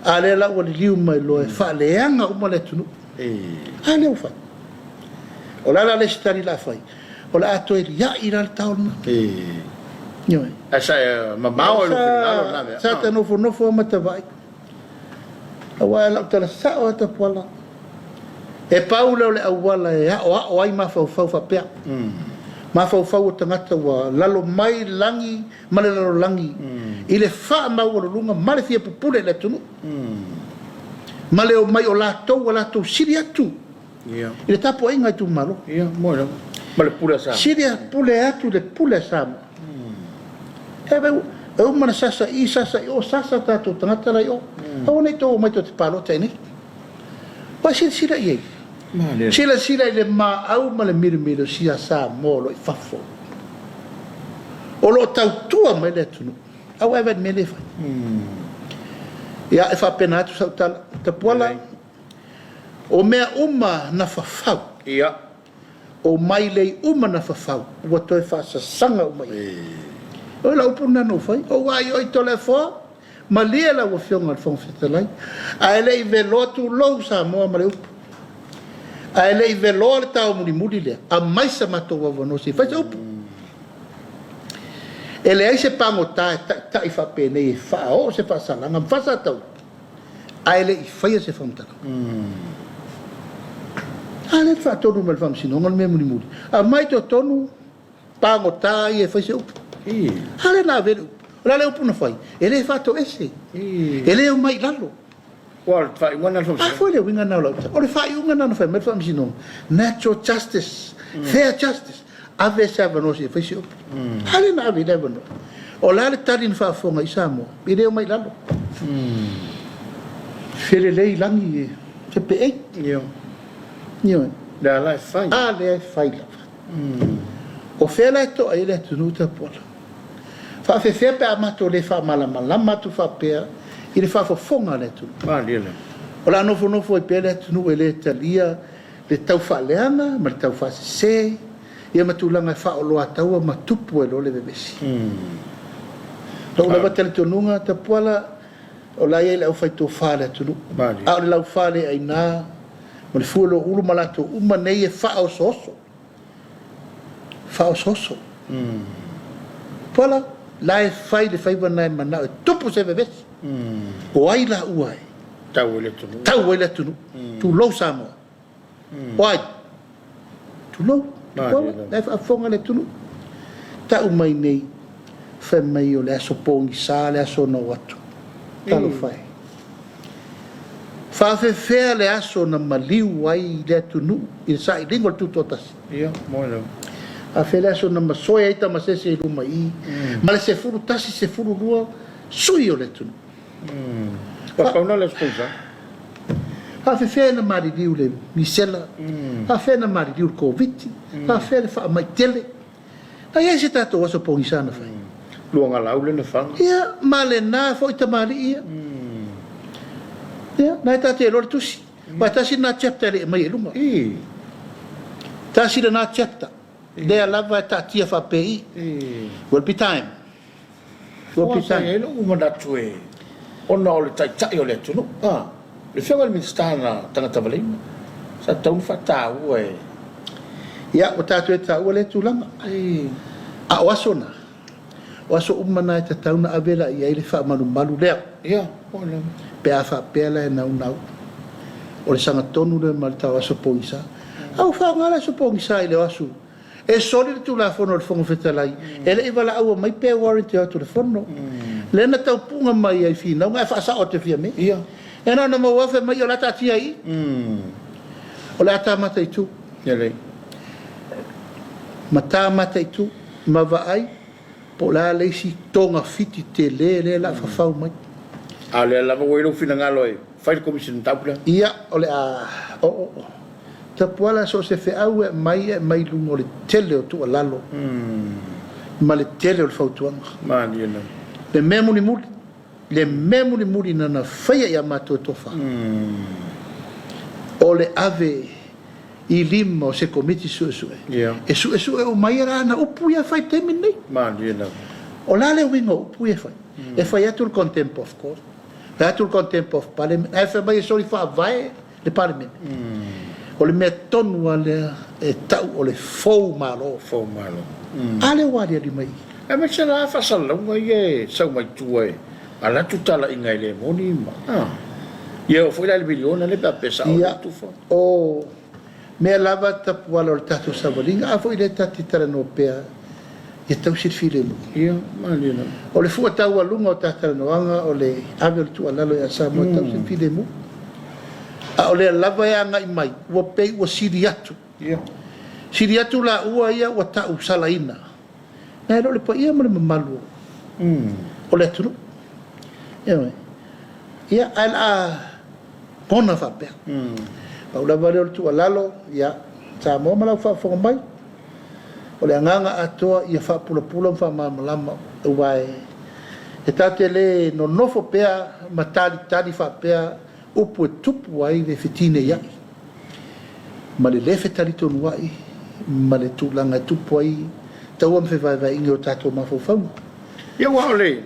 a lea la ua liliu mai loa e faaleaga uma le atunuu. A lea ua fai. O le a la le isi tali la a fai? O le a toe liai la le tao lena. Ioe. Ae sa e mamao i lou finagalo lena mea. Sa ta nofonofo lava ma ta vaai. Aua o lau tala sao lava Tapuala, e pau lea o le auala e aoao ai mafaufau faapea. Mafaufau o tagata ua lalo mai le lagi ma le lalolagi i le faamaualuluga ma le fia pupule i le atunuu. Ma le omai o latou ua latou sili atu i le tapuaiga a itumalo. Ma le pule a Samoa. Sili pule atu i le pule a Samoa. E uma na sasa i, sasa i o, sasa tatou tagata la i o. Aua ne i tou omai tou te palota i inei. Ua silasila i ai. Silasila i le maau ma le milomilosia a Samoa o lo o i fafo. O lo o tautua mai le atunuu. Aua e vaai i le mea lea e fai. Ia, e faapena atu sau tala. Tapuala, o mea uma na fafau. Ia. O mailei uma na fafau, ua toe faasasaga uma i ai. O lau upu lena na ou fai, ou vaai oi Toleafoa, malie lau Afioga i le Fofoga Fetalai, ae le i veloa tulou Samoa ma le upu. Ae le i veloa le tao mulimuli lea, aumai sa matou avanoa se i fai se upu. E leai se pagota e taitai faapenei e faaoo se faasalaga ma faasataua. ae le i faia se faamatalaga. A lea e faatonu mai le faamasinoga le mea mulimuli. Aumai totonu pagota ia e fai se upu. A lea na ave le upu. O le a le upu na fai? E le faatoese. E le omai i lalo. Ua o le faaiuga lena o le faamasinoga. A foi le uiga lena o lau tala. O le faaiuga lena na fai mai le faamasinoga. Natural justice. Fair justice. Ave se avanoa se i fai se upu. A lea na ave i le avanoa. O le a le tali na faafofoga i Samoa? E le omai i lalo. Felelei i lagi e fepeei. Ioe. Ioe. Le ala e fai. A lea e fai lava. O fea la e to'a ai le atunuu Tapuala? Faafefea pe a matou le faamalamalama atu faapea i le faafofoga a le atunuu? O le a nofonofo ai pea le atunuu e le talia le tau faaleaga ma le tau faasese ia ma tulaga e faaoloataua ma tupu ai loa le vevesi. Lou lava talitonuga Tapuala, o la e i ai le aufaitofa a le atunuu, a o le laufa le aina ma le fuelōulu ma latou uma nei e faaosooso. Faaosooso. Tapuala, la e fai le faiva lena e manao e tupu se vevesi. O ai laua e tau ai le atunuu? Tau ai le atunuu. Tulou Samoa. O ai? Tulou. Tapuala, la e faafofoga le atunuu. Tau mai nei, fai mai o le aso pogisa le aso na o atu. Talofa e. Faafefea le aso na maliu ai le atunuu i le sailiga o le Tutoatasi? Ia, moe lava. Faafefea le aso na masoe ai Tamasese i luma i i, ma le 11, 12 sui o le atunuu? Pau na le aso pogisa. Faafefea na maliliu le misela? Faafefea na maliliu le Koviti? Faafefea le faamai tele? Na i ai se tatou aso pogisa na fai? Luagalau le na faga. Ia, ma lena foi tamalii ia. Ia, na e ta te iloa le tusi. Aua e tasi lena chapter e le i aumaia i luga. Tasi lena chapter. Lea lava e taatia faapea i. Will be time. Ua sa i ai lou manatu e ona o le Taitai o le atunuu, a, le Afioga i le Minisita na tagatavaleina, sa tatau ona faataua e. Ia, ua tatou e taua lea tulaga. A o aso na, o aso uma na e tatau ona ave la i ai le faamalumalu lea. Ia, o le. Pe a faapea la e naunau, o le sagatonu lea ma le tau aso pogisa. A ua faaaoga le aso pogisa i le o aso E soli le Tulafono a le Fofoga Fetalai, e le i valaauina mai pe warrant e o atu i le Fono. Lea na taupuga mai ai finauga ae faasao atu e Fiame. Ia na ona maua fai mai o le a taatia i i. O le a ta mataitu. Ma ta mataitu ma vaai po o le a le isi togafiti tele lea o le a fafau mai. A o lea lava ua i ai lou finagalo e fai le Komisi Mataupu lea? Ia, o le a oo. Tapuala so o se feau e aumai e aumai i luga o le tele o tuualalo ma le tele o le fautuaga. Malie lava. Le mea mulimuli, le mea mulimuli na na faia ia matou e tofa, o le ave i lima o se Komiti Suesue e suesue uma ai ana upu ia e fai i le taimi lenei. Malie lava. O le a le uiga o upu ia e fai? E fai atu le Contempt of Court, fai atu le Contempt of Parliament, ae fai mai e soli faavae le Palemene. O le mea tonu lava lea e tau o le fou malo. Fou malo. A lea ua aliali mai i i. Aemaise la faasalalauga ia e sau mai tua e alu atu talaiga e le moni ma a. Ia oo foi la i le miliona lea pe a pe sao le tufa. Ia, o mea lava tapuala o le tatou savaliga, a foi lea ta te talanoa pea ia tausi le filemu. Ia, malie lava. O le fua taualuga o ta talanoaga o le ave o le tuualalo ia Samoa e tausi le filemu. A o lea lava e agai mai, ua pei ua sili atu. Ia. Sili atu laua ia ua tau salaina. Nai lo le paia ma le mamalu o le atunuu. Ioe. Ia, ae o le a gona faapea. Pau lava lea o le tuualalo, ia, Samoa ma lau faafofoga mai, o le agaga atoa ia faapulapula ma faamalamalama, aua e tatou te le nonofo pea ma talitali faapea upu e tupu ai le fetineiai ma le le fetalitonuai ma le tulaga e tupu ai taua ma fevaevaeaiga i o tatou mafaufauga. Ia aua o le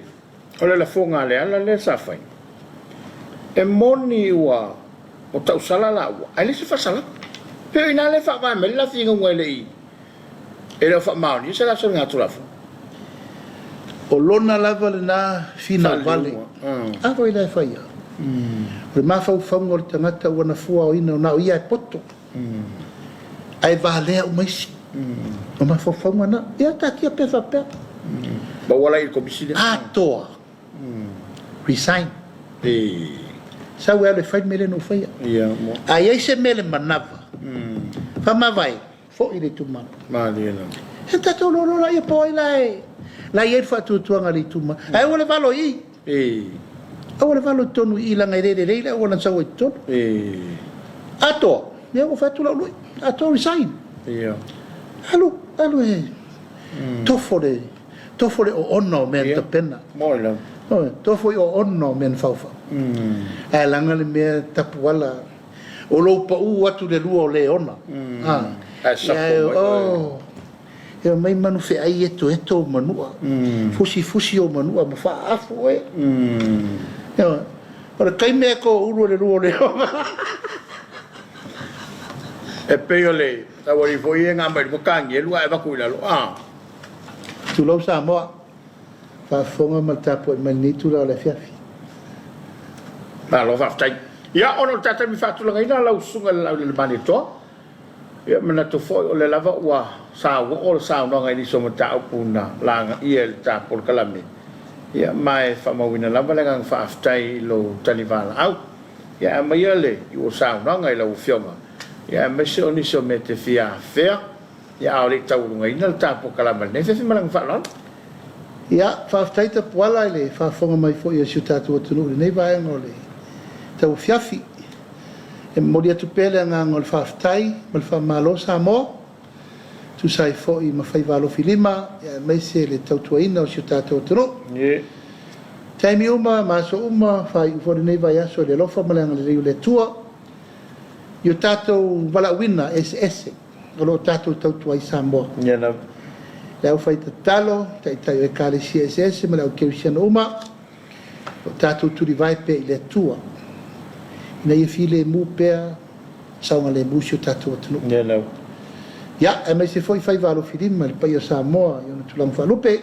O le lafoga a Leala lea sa fai, e moni ua tausala laua, ae leai se faasalaga. Pei o i ina lea e faavae mai ai le la finauga e le i e le o faamaonia se la soligatulafono. O lona lava lena finau vale. A foi la e fai a? O le mafaufauga o le tagata ua na fuaoina na o ia e poto, ae valea uma isi. O mafaufauga na. Ia taatia pea faapea. Ma ua ala i le Komisi lea. Atoa. Resign. Sau e alu e fai le mea lea na ou faia. A i ai se mea le manava, faamavae, foi i le itumalo. Malie lava. Ia tatou loaloa laia po o ai la e la e i ai le faatuatuaga a le itumalo. Ae aua le valo i i. Aua le valo i totonu i i leaga e le lelei le auala na sau ai i totonu. Atoa, ia ua fai atu lau lui. Atoa resign. Alu, alu e. Tofo le tofo le oona o mea na tapena. Ioe, tofo i oona o mea na faufau. Ae leaga le mea tapuala o lou pau atu i le lua o le ona. Ae sapo mai oe. E omai manufeai etoeto ou manua, fusifusi ou manua ma faaafu oe. Ioe. O le taimi e toulu o le lua o le ona. E pei o le taualii foi ia e gama i luga tanielu ae avatu i lalo, a. Tulou Samoa, faafofoga ma le tapuai mai i lenei itula o le afiafi. Malo faafetai. Ia, ona o le ta taimi faatulagaina lau susuga i le Laaulialemalietoa, Ia, manatu foi o lea lava ua sauoo le saunoaga i nisi o mataupu na lagaia i le ta polokalame, ia, ma e faamauina lava le agaga faafetai i lou tali valaau. Ia, e aumaia le iu o saunoaga i lau Afioga, ia, aemaise o nisi o mea e te fia afea, ia, a o le i taualugaina le ta polokalame i lenei afiafi ma le agaga faaaloalo. Ia, faafetai Tapuala i le faafofoga mai foi a si o tatou atunuu i lenei vaega o le tauafiafi. E momoli atu pea le agaga o le faafetai ma le faamalo Samoa, e tusa ai foi ma faiva alofilima aemaise le tautuaina o si o tatou atunuu. Taimi uma ma aso uma, faaiu foi lenei vaiaso i le alofa ma le agalelei o le Atua i o tatou valaauina eseese o lo o tatou tautua ai Samoa. Le aufaitatalo, taitai o Ekalesia eseese ma le au kerisiano uma, O tatou tulivae pea i le Atua ina ia filemu pea saogalemu si o tatou atunuu. Ia, aemaise foi faiva alofilima i le paia o Samoa i ona tulaga faalupe,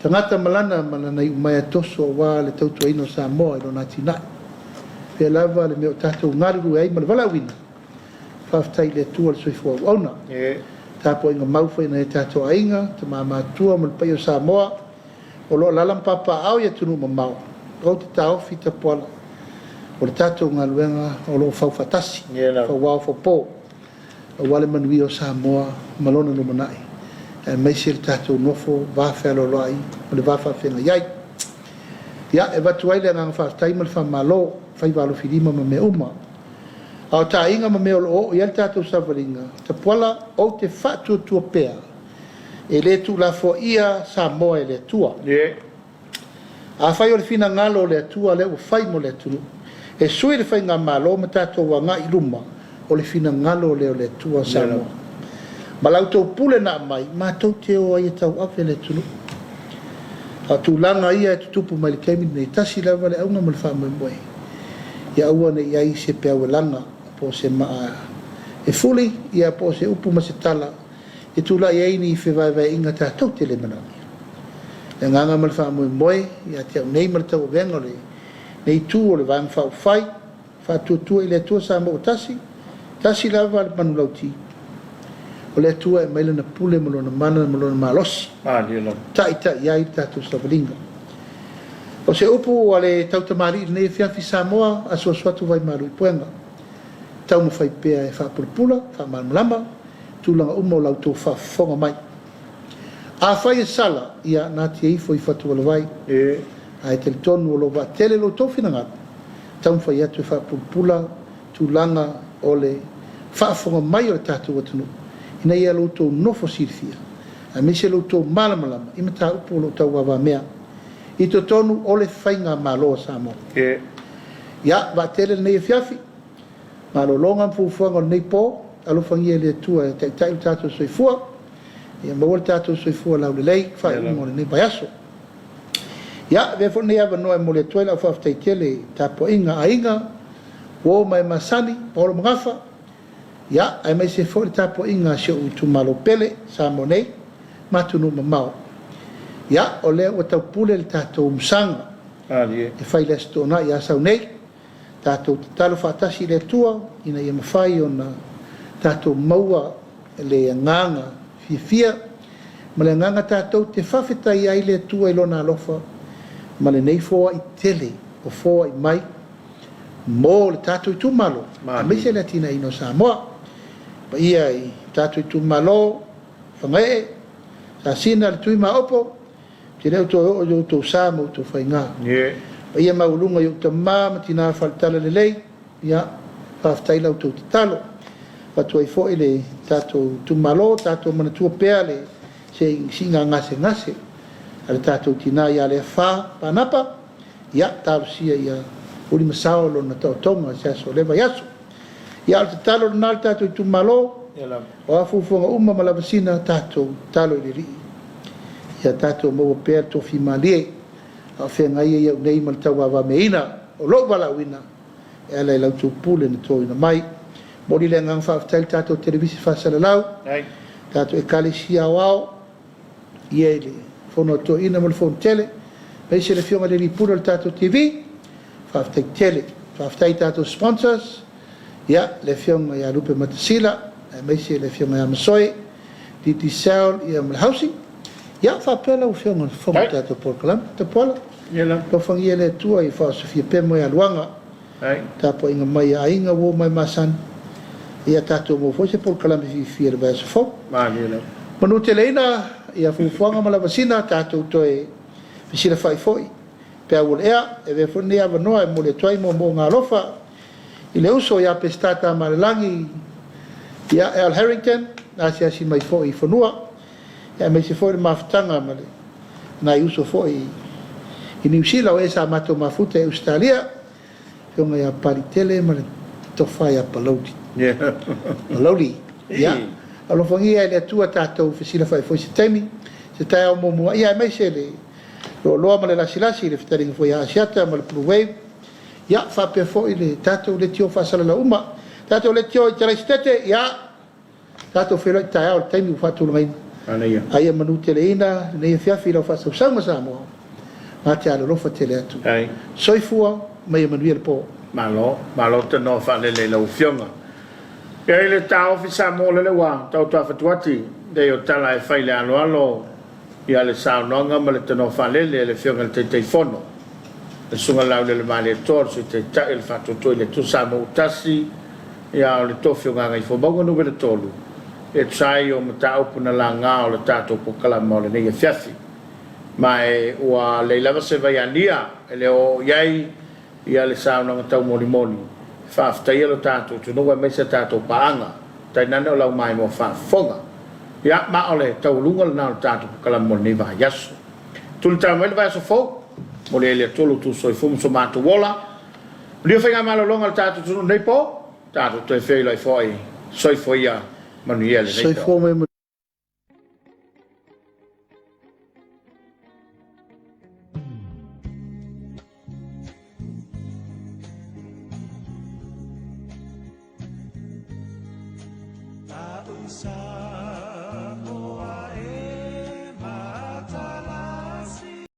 tagata ma lana ma lana iumaea toso aua le tautuaina o Samoa i lona atinae. Pea lava le mea o tatou galulue ai ma le valaauina, faafetai i le Atua le soifua auauna. Tapuaiga mau foi a nai o tatou aiga, tama matutua ma le paia o Samoa, O lo o alaala ma papaaao i atunuu mamao, ou te taofi tapuala o le tatou galuega o lo o fau faatasi, fauao faupo, aua le manuia o Samoa ma lona lumanai, aemaise le tatou nofo va fealoaloai ma le va faafeagai ai. Ia, e avatu ai le agaga faafetai ma le faamalo, faiva alofilima ma mea uma. A o taaiga ma mea o lo o oo i ai le tatou savaliga, tapuala, ou te faatuatua pea E le tuulafoaia Samoa e le Atua. Afai o le finagalo o le Atua lea ua fai mo le atunuu, e sui le faigamalo ma tatou agai i luma, o le finagalo lea o le Atua Samoa. Ma la outou pule na aumai, matou te o ai e tauave le atunuu. A o tulaga ia e tutupu mai i le taimi lenei, tasi lava le auga ma le faamoemoe, ia aua ne i i ai se peau e laga, po o se maa e fuli, ia po o se upu ma se tala e tulai ai ni fevaevaeaiga tatou te le manaomia. Le agaga ma le faamoemoe ia te au nei ma le tauavega o lenei itu o le Vaega Faaupufai, faatuatua i le Atua Samoa ua tasi, tasi lava le manulauti, o le Atua e aumai Lana pule ma Lona mana ma Lona malosi, taitai ai le tatou savaliga. O se upu ua le tautamalii i lenei afiafi Samoa, asuasu atu vaimalu i puega, taumafai pea e faapulapula, faamalamalama, tulaga uma o la outou faafofoga mai. Afai e sala, ia natia ifo i fatualavai, ae talitonu o lo o vaatele lo outou finagalo, taumafai atu e faapulapula tulaga o le faafofoga mai o le tatou atunuu, ina ia lo outou nofo silafia, aemaise lo outou malamalama i mataupu o lo o tauavamea i totonu o le Faigamalo a Samoa. Ia, vaatele lenei afiafi. Malologa ma fuafuaga o lenei po, alofagia e le Atua e taitai lo tatou soifua, ia maua le tatou soifua laulelei i faaiuga o lenei vaiaso. Ia, avea foi lenei avanoa e momoli atu ai lau faafetai tele i tapuaiga a aiga, uo ma e masani, paolo ma gafa, ia, aemaise foi le tapuaiga a si ou itumalo pele, Samoa nei, ma atunuu mamao. Ia, o lea ua taupule le tatou musaga e fai i le Aso Toonai i Asau nei, Tatou tatalo faatasi i le Atua ina ia mafai ona tatou maua le agaga fiafia ma le agaga tatou te faafetai ai le Atua i Lona alofa ma lenei foai tele o foai mai mo le tatou itumalo aemaise le atinaeina o Samoa. Paia i tatou itumalo, Fagaee, Sasina, le Tui Maopo, Ou te le o toe oo i outou sa ma outou faiga. Paia maualuga i ou tama ma tina faletalalelei, ia, faafetai la outou tatalo. Avatu ai foi le tatou itumalo, tatou manatua pea le se siiga gasegase a le tatou tina ia Leafa Panapa, ia talosia ia ulimasao lona taotoga i se aso o lea vaiaso. Ia, o le tatalo lena a le tatou itumalo, o a fuafuaga uma ma lavasina, tatou tatalo i le Alii ia tatou maua pea le tofimalie a o feagai ai au nei ma le tauavagameaina o lou valaauina e ala i la outou pule na toina mai. Momoli le agaga faafetai i le tatou televise faasalalau, tatou Ekalesia Aoao, ia i le Fono a Toeaina ma le Fono Tele, aemaise le Afioga i le Alii Pule o le tatou TV, faafetai tele. Faafetai i tatou sponsors, ia, le Afioga ia Lupe Matasila, aemaise le Afioga ia Masoe, Digicel, ia ma le Housing, ia faapea lau Afioga i le Fofoga o le tatou polokalame. Tapuala, alofagia e le Atua ia faaosofia pea moegaluaga, tapuaiga mai a aiga, uo ma e masani, ia tatou maua foi se polokalame fiafia i le vaiaso fou. Manuteleina ia fuafuaga ma lavasina, tatou toe fesilafai foi pe a ua le ea. E avea foi lenei avanoa e momoli atu ai moomooga alofa i le uso ia Peseta Tamaalelagi, ia Al Harrington, na asiasi mai foi i fanua, aemaise foi le mafutaga ma le nai uso foi i Niu Sila o e sa matou mafuta i Ausetalia, Afioga ia Palitele ma le Tofa ia Palauli. Palauli. Ia, alofagia e le Atua tatou fesilafai foi se taimi, se taeao muamua, ia aemaise le loaloa ma le lasilasi, le fetalaiga foi ia Asiata ma le Blue Wave, ia faapea foi le tatou leitio faasalalau uma. Tatou leitio i Talaisitete, ia, tatou feiloai taeao i le taimi ua faatulagaina. A ia manuteleina lenei afiafi i lau faasausauga Samoa, ma te alolofa tele atu. Soifua ma ia manuia le po. Malo, malo tanoa faalele i lau Afioga. E i ai le taofi Samoa lele ua taoto afatuati nei o tala e fai i le aloalo ia le saunoaga ma le tanoa faalele a le Afioga i le Taitaifono, le Susuga Laulelemaalietoa, le Sui Taitai o le Faatuatua i le Atua Samoa ua Tasi, ia o le Tofi o Gagaifomauga Nu.3, e tusa ai o mataupu na laga o le tatou polokalama o lenei afiafi. Ma e ua leai lava se vaiania e le o oo i ai ia le saunoaga taumolimoli e faafetaia lo tatou atunuu aemaise a tatou paaga, tainane o lau maimoa faafofoga. Ia, ma o le taualuga lena o le tatou polokalame mo lenei vaiaso. Tulitala mai le vaiaso fou, momoli ai le Atua lo outou soifua ma so matou ola. Manuia faigamalologa a le tatou atunuu i lenei po, tatou toe feiloai foi. Soifua ia, manuia lenei po. Soifua ma ia